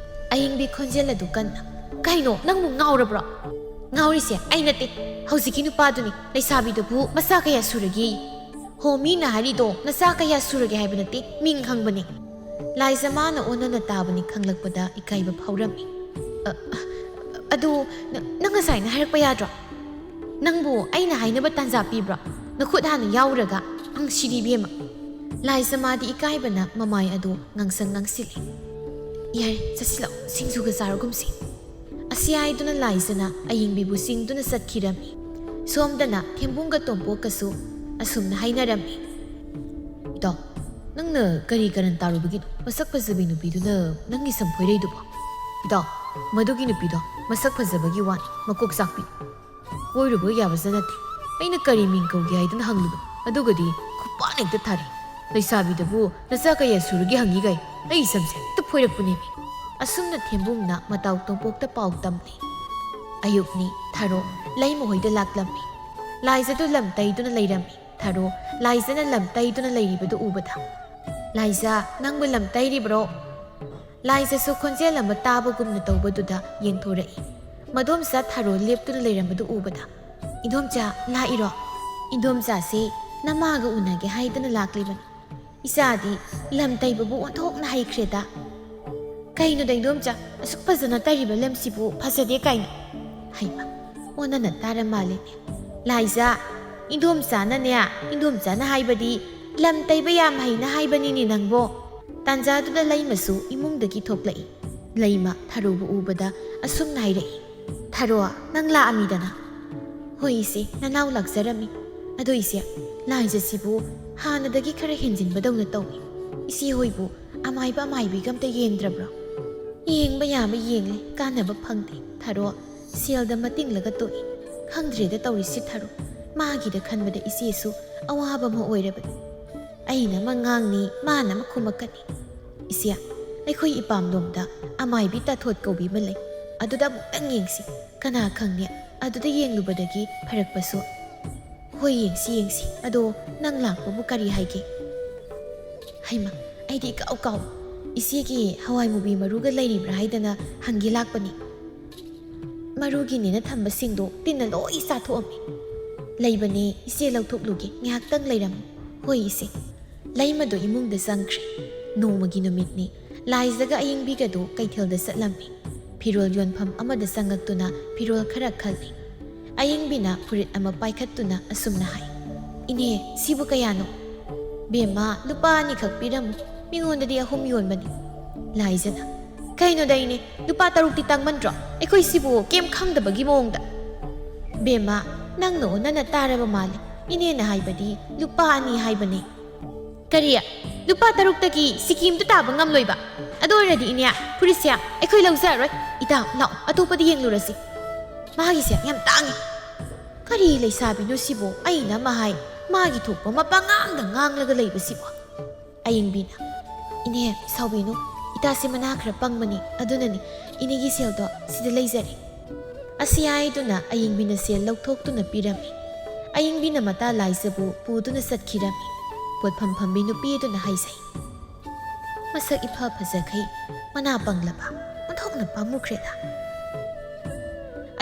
ꯑꯌꯤꯡꯕꯤ ꯈꯣꯟꯖꯦꯜ ꯑꯗꯨ ꯀꯟꯅ, "ꯀꯩꯅꯣ, ꯅꯪꯕꯨ ꯉꯥꯎꯔꯕ꯭ꯔꯣ?" "ꯉꯥꯎꯔꯤꯁꯦ ꯑꯩ ꯅꯠꯇꯦ, ꯍꯧꯖꯤꯛꯀꯤ ꯅꯨꯄꯥꯗꯨꯅꯤ꯫ ꯂꯩꯁꯥꯕꯤꯗꯨꯕꯨ ꯃꯆꯥ ꯀꯌꯥ ꯁꯨꯔꯒꯦ?" "ꯍꯣ, ꯃꯤꯅ ꯍꯥꯏꯔꯤꯗꯣ ꯅꯆꯥ ꯀꯌꯥ ꯁꯨꯔꯒꯦ ꯍꯥꯏꯕ ꯅꯠꯇꯦ, ꯃꯤꯡ ꯍꯪꯕꯅꯦ꯫" ꯂꯥꯏꯖ ꯃꯥꯅ ꯑꯣꯟꯅꯅ ꯇꯥꯕꯅꯤ ꯈꯪꯂꯛꯄꯗ ꯏꯀꯥꯏꯕ ꯐꯥꯎꯔꯝꯃꯤ꯫ "ꯑ, ꯑ, ꯑꯗꯨ ꯅ-, ꯅꯪ ꯉꯁꯥꯏꯅ ꯍꯥꯏꯔꯛꯄ ꯌꯥꯗ꯭ꯔꯣ? ꯅꯪꯕꯨ ꯑꯩꯅ ꯍꯥꯏꯅꯕ ꯇꯥꯟꯖꯥ ꯄꯤꯕ꯭ꯔꯣ? ꯅꯈꯨꯠ ꯍꯥꯟꯅ ꯌꯥꯎꯔꯒ꯫ ꯑꯪ, ꯁꯤꯗꯤ ꯏꯕꯦꯝꯃ꯫" ꯂꯥꯏꯖ ꯃꯥꯗꯤ ꯏꯀꯥꯏꯕꯅ ꯃꯃꯥꯏ ꯑꯗꯨ ꯉꯥꯡꯁꯪ ꯉꯥꯡꯁꯤꯜꯂꯤ꯫ "ꯌꯥꯔꯦ, ꯆꯠꯁꯤꯜꯂꯛꯑꯣ, ꯁꯤꯡꯖꯨꯒ ꯆꯥꯔꯒꯨꯝꯁꯤ꯫" ꯑꯁꯤ ꯍꯥꯏꯗꯨꯅ ꯂꯥꯏꯖꯅ ꯑꯌꯤꯡꯕꯤꯕꯨ ꯆꯤꯡꯗꯨꯅ ꯆꯠꯈꯤꯔꯝꯃꯤ꯫ ꯁꯣꯝꯗꯅ ꯊꯦꯝꯕꯨꯡꯒ ꯇꯣꯝꯄꯣꯛꯀꯁꯨ ꯑꯁꯨꯝꯅ ꯍꯥꯏꯅꯔꯝꯃꯤ꯫ "ꯏꯇꯥꯎ, ꯅꯪꯅ ꯀꯔꯤ ꯀꯔꯟ ꯇꯥꯔꯨꯕꯒꯤꯅꯣ ꯃꯁꯛ ꯐꯖꯕꯤ ꯅꯨꯄꯤꯗꯨꯅ ꯅꯪꯒꯤ ꯁꯝ ꯐꯣꯏꯔꯩꯗꯨꯕꯣ? ꯏꯇꯥꯎ, ꯃꯗꯨꯒꯤ ꯅꯨꯄꯤꯗꯣ ꯃꯁꯛ ꯐꯖꯕꯒꯤ ꯋꯥꯅꯤ, ꯃꯀꯣꯛ ꯆꯥꯛꯄꯤ꯫ ꯀꯣꯏꯔꯨꯕ ꯌꯥꯕꯁꯨ ꯅꯠꯇꯦ꯫ ꯑꯩꯅ ꯀꯔꯤ ꯃꯤꯡ ꯀꯧꯒꯦ ꯍꯥꯏꯗꯨꯅ ꯍꯪꯂꯨꯕ, ꯑꯗꯨꯒꯗꯤ ꯈꯨꯄꯥꯛꯅ ꯍꯦꯛꯇ ꯊꯥꯔꯛꯏ꯫ ꯂꯩꯁꯥꯕꯤꯗꯕꯨ ꯅꯆꯥ ꯀꯌꯥ ꯁꯨꯔꯒꯦ ꯍꯪꯉꯤꯒꯥꯏ ꯑꯩ ꯁꯝꯁꯦ ꯍꯦꯛꯇ ꯐꯣꯏꯔꯛꯄꯅꯦꯃꯤ꯫" ꯑꯁꯨꯝꯅ ꯊꯦꯝꯕꯨꯡꯅ ꯃꯇꯥꯎ ꯇꯣꯝꯄꯣꯛꯇ ꯄꯥꯎ ꯇꯝꯂꯤ꯫ ꯑꯌꯨꯛꯅꯤ, ꯊꯥꯔꯣ ꯂꯩꯃꯍꯣꯏꯗ ꯂꯥꯛꯂꯝꯃꯤ꯫ ꯂꯥꯏꯖꯗꯨ ꯂꯝ ꯇꯩꯗꯨꯅ ꯂꯩꯔꯝꯃꯤ꯫ ꯊꯥꯔꯣ ꯂꯥꯏꯖꯅ ꯂꯝ ꯇꯩꯗꯨꯅ ꯂꯩꯔꯤꯕꯗꯨ ꯎꯕꯗ, "ꯂꯥꯏꯖ, ꯅꯪꯕꯨ ꯂꯝ ꯇꯩꯔꯤꯕ꯭ꯔꯣ?" ꯂꯥꯏꯖꯁꯨ ꯈꯣꯟꯖꯦꯜ ꯑꯃ ꯇꯥꯕꯒꯨꯝꯅ ꯇꯧꯕꯗꯨꯗ ꯌꯦꯡꯊꯣꯔꯛꯏ꯫ ꯃꯗꯣꯝꯆꯥ ꯊꯥꯔꯣ ꯂꯦꯞꯇꯨꯅ ꯂꯩꯔꯝꯕꯗꯨ ꯎꯕꯗ, "ꯏꯟꯗꯣꯝꯆꯥ, ꯂꯥꯛꯏꯔꯣ? ꯏꯟꯗꯣꯝꯆꯥꯁꯦ ꯅꯃꯥꯒ ꯎꯅꯒꯦ ꯍꯥꯏꯗꯅ ꯂꯥꯛꯂꯤꯕꯅꯤ꯫ ꯏꯆꯥꯗꯤ ꯂꯝ ꯇꯩꯕꯕꯨ ꯑꯣꯟꯊꯣꯛꯅ ꯍꯩꯈ꯭ꯔꯦꯗ꯫ ꯀꯩꯅꯣꯗ ꯏꯟꯗꯣꯝꯆꯥ, ꯑꯁꯨꯛ ꯐꯖꯅ ꯇꯩꯔꯤꯕ ꯂꯝꯁꯤꯕꯨ ꯐꯖꯗꯦ ꯀꯥꯏꯅ?" ꯍꯩꯃ, ꯑꯣꯟꯅꯅ ꯇꯥꯔ ꯃꯥꯜꯂꯦꯅꯦ꯫ "ꯂꯥꯏꯖꯥ, ꯏꯟꯗꯣꯝꯆꯥꯅꯅꯦ, ꯏꯟꯗꯣꯝꯆꯥꯅ ꯍꯥꯏꯕꯗꯤ ꯂꯝ ꯇꯩꯕ ꯌꯥꯝ ꯍꯩꯅ ꯍꯥꯏꯕꯅꯤꯅꯦ ꯅꯪꯕꯣ꯫" ꯇꯥꯟꯖꯥꯗꯨꯗ ꯂꯩꯃꯁꯨ ꯏꯃꯨꯡꯗꯒꯤ ꯊꯣꯛꯂꯛꯏ꯫ ꯂꯩꯃ ꯊꯔꯣꯕꯨ ꯎꯕꯗ ꯑꯁꯨꯝꯅ ꯍꯥꯏꯔꯛꯏ, "ꯊꯔꯣ, ꯅꯪ ꯂꯥꯛꯑꯝꯃꯤꯗꯅ?" "ꯍꯣꯏ ꯏꯆꯦ, ꯅꯅꯥꯎ ꯂꯥꯛꯆꯔꯝꯃꯤ꯫ ꯑꯗꯣ ꯏꯆꯦ, ꯂꯥꯏꯖꯥꯁꯤꯕꯨ ꯍꯥꯟꯅꯗꯒꯤ ꯈꯔ ꯍꯦꯟꯖꯤꯟꯕꯗꯧꯅ ꯇꯧꯏ꯫ ꯏꯆꯦ ꯍꯣꯏꯕꯨ ꯑꯃꯥꯏꯕ ꯑꯃꯥꯏꯕꯤꯒ ꯑꯝꯇ ꯌꯦꯡꯗ꯭ꯔꯕ꯭ꯔꯣ?" "ꯌꯦꯡꯕ ꯌꯥꯕ ꯌꯦꯡꯂꯦ, ꯀꯥꯟꯅꯕ ꯐꯪꯗꯦ ꯊꯔꯣ꯫ ꯁꯦꯜꯗ ꯃꯇꯤꯡꯂꯒ ꯇꯣꯛꯏ꯫ ꯈꯪꯗ꯭ꯔꯦꯗ ꯇꯧꯔꯤꯁꯤ ꯊꯔꯣ꯫ ꯃꯥꯒꯤꯗ ꯈꯟꯕꯗ ꯏꯆꯦꯁꯨ ꯑꯋꯥꯕ ꯑꯃ ꯑꯣꯏꯔꯕꯅꯤ꯫ ꯑꯩꯅ ꯑꯃ ꯉꯥꯡꯅꯤ, ꯃꯥꯅ ꯑꯃ ꯈꯨꯝꯃꯛꯀꯅꯤ꯫ ꯏꯆꯦ, ꯑꯩꯈꯣꯏ ꯏꯄꯥꯝꯂꯣꯝꯗ ꯑꯃꯥꯏꯕꯤ ꯇꯥꯊꯣꯠ ꯀꯧꯕꯤ ꯑꯃ ꯂꯩ꯫ ꯑꯗꯨꯗ ꯑꯃꯨꯛꯇꯪ ꯌꯦꯡꯁꯤ꯫ ꯀꯅꯥ ꯈꯪꯅꯤ, ꯑꯗꯨꯗ ꯌꯦꯡꯂꯨꯕꯗꯒꯤ ꯐꯔꯛꯄꯁꯨ꯫" "ꯍꯣꯏ, ꯌꯦꯡꯁꯤ, ꯌꯦꯡꯁꯤ꯫ ꯑꯗꯣ ꯅꯪ ꯂꯥꯛꯄꯕꯨ ꯀꯔꯤ ꯍꯥꯏꯒꯦ?" "ꯍꯩꯃ, ꯑꯩꯗꯤ ꯏꯀꯥꯎ ꯀꯥꯎ꯫ ꯏꯆꯦꯒꯤ ꯍꯋꯥꯏ ꯃꯨꯕꯤ ꯃꯔꯨꯒ ꯂꯩꯔꯤꯕ꯭ꯔꯥ ꯍꯥꯏꯗꯅ ꯍꯪꯒꯦ ꯂꯥꯛꯄꯅꯤ꯫ ꯃꯔꯨꯒꯤꯅꯦꯅ ꯊꯝꯕꯁꯤꯡꯗꯣ ꯇꯤꯟꯅ ꯂꯣꯏ ꯆꯥꯊꯣꯛꯑꯝꯃꯤ꯫ ꯂꯩꯕꯅꯦ, ꯏꯆꯦ ꯂꯧꯊꯣꯛꯂꯨꯒꯦ, ꯉꯥꯏꯍꯥꯛꯇꯪ ꯂꯩꯔꯝꯃꯨ꯫" "ꯍꯣꯏ ꯏꯆꯦ꯫" ꯂꯩꯃꯗꯣ ꯏꯃꯨꯡꯗ ꯆꯪꯈ꯭ꯔꯦ꯫ ꯅꯣꯡꯃꯒꯤ ꯅꯨꯃꯤꯠꯅꯤ꯫ ꯂꯥꯏꯖꯒ ꯑꯌꯤꯡꯕꯤꯒꯗꯨ ꯀꯩꯊꯦꯜꯗ ꯆꯠꯂꯝꯃꯤ꯫ ꯐꯤꯔꯣꯜ ꯌꯣꯟꯐꯝ ꯑꯃꯗ ꯆꯪꯉꯛꯇꯨꯅ ꯐꯤꯔꯣꯜ ꯈꯔ ꯈꯜꯂꯤ꯫ ꯑꯌꯤꯡꯕꯤꯅ ꯐꯨꯔꯤꯠ ꯑꯃ ꯄꯥꯏꯈꯠꯇꯨꯅ ꯑꯁꯨꯝꯅ ꯍꯥꯏ, "ꯏꯅꯦ, ꯁꯤꯕꯨ ꯀꯌꯥꯅꯣ?" "ꯕꯦꯝꯃ, ꯂꯨꯄꯥ ꯑꯅꯤꯈꯛ ꯄꯤꯔꯝꯃꯨ, ꯃꯤꯉꯣꯟꯗꯗꯤ ꯑꯍꯨꯝ ꯌꯣꯟꯕꯅꯤ꯫" ꯂꯥꯏꯖꯅ, "ꯀꯩꯅꯣꯗ ꯏꯅꯦ, ꯂꯨꯄꯥ ꯇꯔꯨꯛꯇꯤ ꯇꯥꯡꯃꯟꯗ꯭ꯔꯣ? ꯑꯩꯈꯣꯏ ꯁꯤꯕꯨ ꯀꯩꯝ ꯈꯪꯗꯕꯒꯤ ꯃꯑꯣꯡꯗ꯫" "ꯕꯦꯝꯃ, ꯅꯪꯅ ꯑꯣꯟꯅꯅ ꯇꯥꯔꯕ ꯃꯥꯜꯂꯦ꯫ ꯏꯅꯦꯅ ꯍꯥꯏꯕꯗꯤ ꯂꯨꯄꯥ ꯑꯅꯤ ꯍꯥꯏꯕꯅꯦ꯫" "ꯀꯔꯤ? ꯂꯨꯄꯥ ꯇꯔꯨꯛꯇꯒꯤ ꯁꯤꯀꯤ ꯑꯝꯇ ꯇꯥꯕ ꯉꯝꯂꯣꯏꯕ? ꯑꯗꯨ ꯑꯣꯏꯔꯗꯤ ꯏꯅꯦ, ꯐꯨꯔꯤꯠꯁꯦ ꯑꯩꯈꯣꯏ ꯂꯧꯖꯔꯔꯣꯏ꯫ ꯏꯇꯥ, ꯂꯥꯛꯑꯣ, ꯑꯇꯣꯞꯄꯗ ꯌꯦꯡꯂꯨꯔꯁꯤ꯫ ꯃꯥꯒꯤꯁꯦ ꯌꯥꯝ ꯇꯥꯡꯉꯤ꯫" "ꯀꯔꯤ ꯂꯩꯁꯥꯕꯤꯅꯣ ꯁꯤꯕꯣ? ꯑꯩꯅ ꯑꯃ ꯍꯥꯏ, ꯃꯥꯒꯤ ꯊꯣꯛꯄ ꯑꯃ ꯄꯉꯥꯡꯗ ꯉꯥꯡꯂꯒ ꯂꯩꯕꯁꯤꯕꯣ?" ꯑꯌꯤꯡꯕꯤꯅ, "ꯏꯅꯦ, ꯁꯥꯎꯕꯤꯅꯨ, ꯏꯇꯥꯁꯦ ꯃꯅꯥ ꯈꯔ ꯄꯪꯕꯅꯤ, ꯑꯗꯨꯅꯅꯤ꯫ ꯏꯅꯦꯒꯤ ꯁꯦꯜꯗꯣ ꯁꯤꯗ ꯂꯩꯖꯔꯦ꯫" ꯑꯁꯤ ꯍꯥꯏꯗꯨꯅ ꯑꯌꯤꯡꯕꯤꯅ ꯁꯦꯜ ꯂꯧꯊꯣꯛꯇꯨꯅ ꯄꯤꯔꯝꯃꯤ꯫ ꯑꯌꯤꯡꯕꯤꯅ ꯃꯇꯥ ꯂꯥꯏꯖꯕꯨ ꯄꯨꯗꯨꯅ ꯆꯠꯈꯤꯔꯝꯃꯤ꯫ ꯄꯣꯠꯐꯝ ꯐꯝꯕꯤ ꯅꯨꯄꯤ ꯑꯗꯨꯅ ꯍꯥꯏꯖꯩ, "ꯃꯁꯛ ꯏꯐ ꯐꯖꯈꯩ, ꯃꯅꯥ ꯄꯪꯂꯕ, ꯑꯣꯟꯊꯣꯛꯅ ꯄꯥꯝꯃꯨꯈ꯭ꯔꯦꯗ꯫"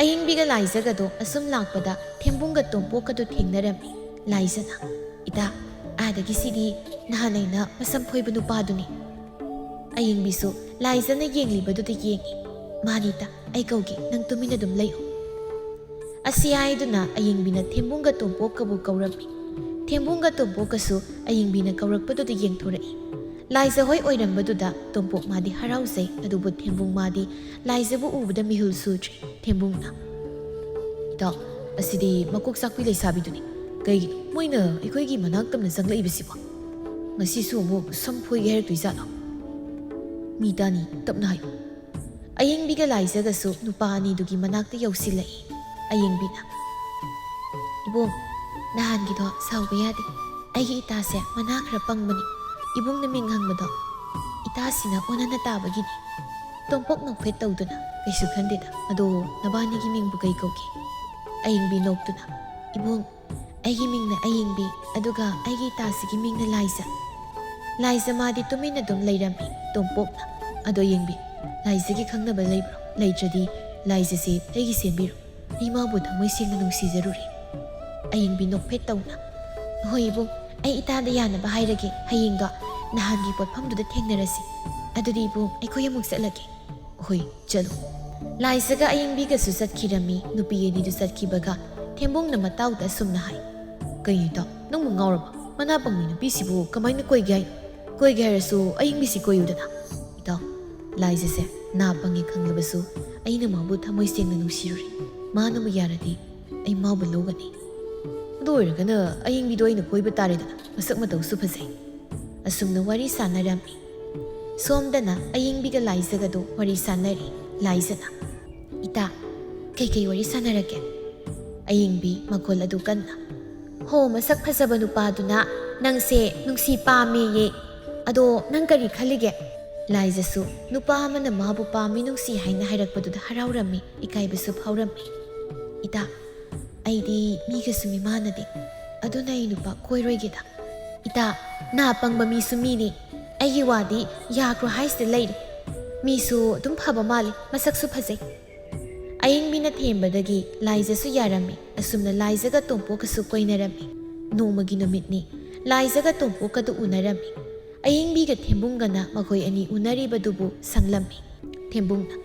ꯑꯌꯤꯡꯕꯤꯒ ꯂꯥꯏꯖꯒꯗꯣ ꯑꯁꯨꯝ ꯂꯥꯛꯄꯗ ꯊꯦꯝꯕꯨꯡꯒ ꯇꯣꯝꯄꯣꯛꯀꯗꯣ ꯊꯦꯡꯅꯔꯝꯃꯤ꯫ ꯂꯥꯏꯖꯅ, "ꯏꯇꯥ, ꯑꯥꯗꯒꯤ ꯁꯤꯗꯤ ꯅꯍꯥꯟ ꯑꯩꯅ ꯃꯁꯝ ꯐꯣꯏꯕ ꯅꯨꯄꯥꯗꯨꯅꯤ꯫" ꯑꯌꯤꯡꯕꯤꯁꯨ ꯂꯥꯏꯖꯅ ꯌꯦꯡꯂꯤꯕꯗꯨꯗ ꯌꯦꯡꯉꯤ꯫ "ꯃꯥꯅꯤꯇ, ꯑꯩ ꯀꯧꯒꯦ, ꯅꯪ ꯇꯨꯃꯤꯟꯅ ꯑꯗꯨꯝ ꯂꯩꯌꯨ꯫" ꯑꯁꯤ ꯍꯥꯏꯗꯨꯅ ꯑꯌꯤꯡꯕꯤꯅ ꯊꯦꯝꯕꯨꯡꯒ ꯇꯣꯝꯄꯣꯛꯀꯕꯨ ꯀꯧꯔꯝꯃꯤ꯫ ꯊꯦꯝꯕꯨꯡꯒ ꯇꯣꯝꯄꯣꯛꯀꯁꯨ ꯑꯌꯤꯡꯕꯤꯅ ꯀꯧꯔꯛꯄꯗꯨꯗ ꯌꯦꯡꯊꯣꯔꯛꯏ꯫ ꯂꯥꯏꯖ ꯍꯣꯏ ꯑꯣꯏꯔꯝꯕꯗꯨꯗ ꯇꯣꯝꯄꯣꯛ ꯃꯥꯗꯤ ꯍꯔꯥꯎꯖꯩ, ꯑꯗꯨꯕꯨ ꯊꯦꯝꯕꯨꯡ ꯃꯥꯗꯤ ꯂꯥꯏꯖꯕꯨ ꯎꯕꯗ ꯃꯤꯍꯨꯜ ꯁꯨꯗ꯭ꯔꯤ꯫ ꯊꯦꯝꯕꯨꯡꯅ, "ꯏꯇꯥꯎ, ꯑꯁꯤꯗꯤ ꯃꯀꯣꯛ ꯆꯥꯛꯄꯤ ꯂꯩꯁꯥꯕꯤꯗꯨꯅꯤ꯫ ꯀꯩꯒꯤꯅꯣ ꯃꯣꯏꯅ ꯑꯩꯈꯣꯏꯒꯤ ꯃꯅꯥꯛ ꯇꯝꯅ ꯆꯪꯂꯛꯏꯕꯁꯤꯕꯣ? ꯉꯁꯤꯁꯨ ꯑꯃꯨꯛ ꯁꯝ ꯐꯣꯏꯒꯦ ꯍꯥꯏꯔꯛꯇꯣꯏꯖꯥꯠꯂꯣ?" "ꯃꯤ ꯇꯥꯅꯤ, ꯇꯞꯅ ꯍꯥꯏꯌꯨ꯫" ꯑꯌꯤꯡꯕꯤꯒ ꯂꯥꯏꯖꯒꯁꯨ ꯅꯨꯄꯥ ꯑꯅꯤꯗꯨꯒꯤ ꯃꯅꯥꯛꯇ ꯌꯧꯁꯤꯜꯂꯛꯏ꯫ ꯑꯌꯤꯡꯕꯤꯅ, "ꯏꯕꯨꯡ, ꯅꯍꯥꯟꯒꯤꯗꯣ ꯁꯥꯎꯕ ꯌꯥꯗꯦ꯫ ꯑꯩꯒꯤ ꯏꯇꯥꯁꯦ ꯃꯅꯥ ꯈꯔ ꯄꯪꯕꯅꯤ꯫ ꯏꯕꯨꯡꯅ ꯃꯤꯡ ꯍꯪꯕꯗꯣ ꯏꯇꯥꯁꯤꯅ ꯑꯣꯟꯅꯅ ꯇꯥꯕꯒꯤꯅꯤ꯫" ꯇꯣꯝꯄꯣꯛ ꯅꯣꯛꯐꯦꯠ ꯇꯧꯗꯨꯅ, "ꯀꯩꯁꯨ ꯈꯟꯗꯦꯗ꯫ ꯑꯗꯣ ꯅꯕꯥꯅꯤꯒꯤ ꯃꯤꯡꯕꯨ ꯀꯩ ꯀꯧꯒꯦ?" ꯑꯌꯤꯡꯕꯤ ꯅꯣꯛꯇꯨꯅ, "ꯏꯕꯨꯡ, ꯑꯩꯒꯤ ꯃꯤꯡꯅ ꯑꯌꯤꯡꯕꯤ, ꯑꯗꯨꯒ ꯑꯩꯒꯤ ꯏꯇꯥꯁꯤꯒꯤ ꯃꯤꯡꯅ ꯂꯥꯏꯖ꯫" ꯂꯥꯏꯖ ꯃꯥꯗꯤ ꯇꯨꯃꯤꯟꯅ ꯑꯗꯨꯝ ꯂꯩꯔꯝꯃꯤ꯫ ꯇꯣꯝꯄꯣꯛꯅ, "ꯑꯗꯣ ꯑꯌꯤꯡꯕꯤ, ꯂꯥꯏꯖꯒꯤ ꯈꯪꯅꯕ ꯂꯩꯕ꯭ꯔꯣ? ꯂꯩꯇ꯭ꯔꯗꯤ ꯂꯥꯏꯖꯁꯦ ꯑꯩꯒꯤ ꯁꯦꯝꯕꯤꯔꯣ꯫ ꯑꯩ ꯃꯥꯕꯨ ꯊꯃꯣꯏ ꯁꯦꯡꯅ ꯅꯨꯡꯁꯤꯖꯔꯨꯔꯦ꯫" ꯑꯌꯤꯡꯕꯤ ꯅꯣꯛꯐꯦꯠ ꯇꯧꯅ, "ꯍꯣꯏ ꯏꯕꯨꯡ, ꯑꯩ ꯏꯇꯥꯗ ꯌꯥꯅꯕ ꯍꯥꯏꯔꯒꯦ꯫ ꯍꯌꯦꯡꯗꯣ ꯅꯍꯥꯟꯒꯤ ꯄꯣꯠꯐꯝꯗꯨꯗ ꯊꯦꯡꯅꯔꯁꯤ꯫ ꯑꯗꯨꯗꯤ ꯏꯕꯨꯡ, ꯑꯩꯈꯣꯏ ꯑꯃꯨꯛ ꯆꯠꯂꯒꯦ꯫" "ꯍꯣꯏ, ꯆꯠꯂꯨ꯫" ꯂꯥꯏꯖꯒ ꯑꯌꯤꯡꯕꯤꯒꯁꯨ ꯆꯠꯈꯤꯔꯝꯃꯤ꯫ ꯅꯨꯄꯤ ꯑꯅꯤꯗꯨ ꯆꯠꯈꯤꯕꯒ ꯊꯦꯝꯕꯨꯡꯅ ꯃꯇꯥꯎꯗ ꯑꯁꯨꯝꯅ ꯍꯥꯏ, "ꯀꯩꯅꯣ ꯏꯇꯥꯎ, ꯅꯪꯕꯨ ꯉꯥꯎꯔꯕ? ꯃꯅꯥ ꯄꯪꯕꯤ ꯅꯨꯄꯤꯁꯤꯕꯨ ꯀꯃꯥꯏꯅ ꯀꯣꯏꯒꯦ ꯍꯥꯏꯅꯣ? ꯀꯣꯏꯒꯦ ꯍꯥꯏꯔꯁꯨ ꯑꯌꯤꯡꯕꯤꯁꯤ ꯀꯣꯏꯌꯨꯗꯅ꯫" "ꯏꯇꯥꯎ, ꯂꯥꯏꯖꯁꯦ ꯅꯥ ꯄꯪꯉꯦ ꯈꯪꯂꯕꯁꯨ ꯑꯩꯅ ꯃꯥꯕꯨ ꯊꯃꯣꯏ ꯁꯦꯡꯅ ꯅꯨꯡꯁꯤꯔꯨꯔꯦ꯫ ꯃꯥꯅꯕꯨ ꯌꯥꯔꯗꯤ ꯑꯩ ꯃꯥꯕꯨ ꯂꯧꯒꯅꯤ꯫ ꯑꯗꯨ ꯑꯣꯏꯔꯒꯅ ꯑꯌꯤꯡꯕꯤꯗꯣ ꯑꯩꯅ ꯀꯣꯏꯕ ꯇꯥꯔꯦꯗꯅ, ꯃꯁꯛ ꯃꯇꯧꯁꯨ ꯐꯖꯩ꯫" ꯑꯁꯨꯝꯅ ꯋꯥꯔꯤ ꯁꯥꯟꯅꯔꯝꯃꯤ꯫ ꯁꯣꯝꯗꯅ ꯑꯌꯤꯡꯕꯤꯒ ꯂꯥꯏꯖꯒꯗꯣ ꯋꯥꯔꯤ ꯁꯥꯟꯅꯔꯤ꯫ ꯂꯥꯏꯖꯅ, "ꯏꯇꯥ, ꯀꯩꯀꯩ ꯋꯥꯔꯤ ꯁꯥꯟꯅꯔꯛꯀꯦ?" ꯑꯌꯤꯡꯕꯤ ꯃꯈꯣꯜ ꯑꯗꯨ ꯀꯟꯅ, "ꯍꯣ, ꯃꯁꯛ ꯐꯖꯕ ꯅꯨꯄꯥꯗꯨꯅ ꯅꯪꯁꯦ ꯅꯨꯡꯁꯤ ꯄꯥꯝꯃꯦꯌꯦ꯫ ꯑꯗꯣ ꯅꯪ ꯀꯔꯤ ꯈꯜꯂꯤꯒꯦ?" ꯂꯥꯏꯖꯁꯨ ꯅꯨꯄꯥ ꯑꯃꯅ ꯃꯥꯕꯨ ꯄꯥꯝꯃꯤ, ꯅꯨꯡꯁꯤ ꯍꯥꯏꯅ ꯍꯥꯏꯔꯛꯄꯗꯨꯗ ꯍꯔꯥꯎꯔꯝꯃꯤ, ꯏꯀꯥꯏꯕꯁꯨ ꯐꯥꯎꯔꯝꯃꯤ꯫ "ꯏꯇꯥ, ꯑꯩꯗꯤ ꯃꯤꯒꯁꯨ ꯃꯤꯃꯥꯟꯅꯗꯦ, ꯑꯗꯨꯅ ꯑꯩ ꯅꯨꯄꯥ ꯀꯣꯏꯔꯣꯏꯒꯦꯗ꯫" "ꯏꯇꯥ, ꯅꯥ ꯄꯪꯕ ꯃꯤꯁꯨ ꯃꯤꯅꯤ꯫ ꯑꯩꯒꯤ ꯋꯥꯗꯤ ꯌꯥꯈ꯭ꯔꯣ ꯍꯥꯏꯁꯤꯗ ꯂꯩꯔꯦ꯫ ꯃꯤꯁꯨ ꯑꯗꯨꯝ ꯐꯕ ꯃꯥꯜꯂꯤ, ꯃꯁꯛꯁꯨ ꯐꯖꯩ꯫" ꯑꯏꯪꯕꯤꯅ ꯊꯦꯝꯕꯗꯒꯤ ꯂꯥꯏꯖꯁꯨ ꯌꯥꯔꯝꯃꯤ꯫ ꯑꯁꯨꯝꯅ ꯂꯥꯏꯖꯒ ꯇꯣꯝꯄꯣꯛꯀꯁꯨ ꯀꯣꯏꯅꯔꯝꯃꯤ꯫ ꯅꯣꯡꯃꯒꯤ ꯅꯨꯃꯤꯠꯅꯤ꯫ ꯂꯥꯏꯖꯒ ꯇꯣꯝꯄꯣꯛꯀꯗꯨ ꯎꯅꯔꯝꯃꯤ꯫ ꯑꯏꯪꯕꯤꯒ ꯊꯦꯝꯕꯨꯡꯒꯅ ꯃꯈꯣꯏ ꯑꯅꯤ ꯎꯅꯔꯤꯕꯗꯨꯕꯨ ꯁꯪꯂꯝꯃꯤ꯫ ꯊꯦꯝꯕꯨꯡꯅ,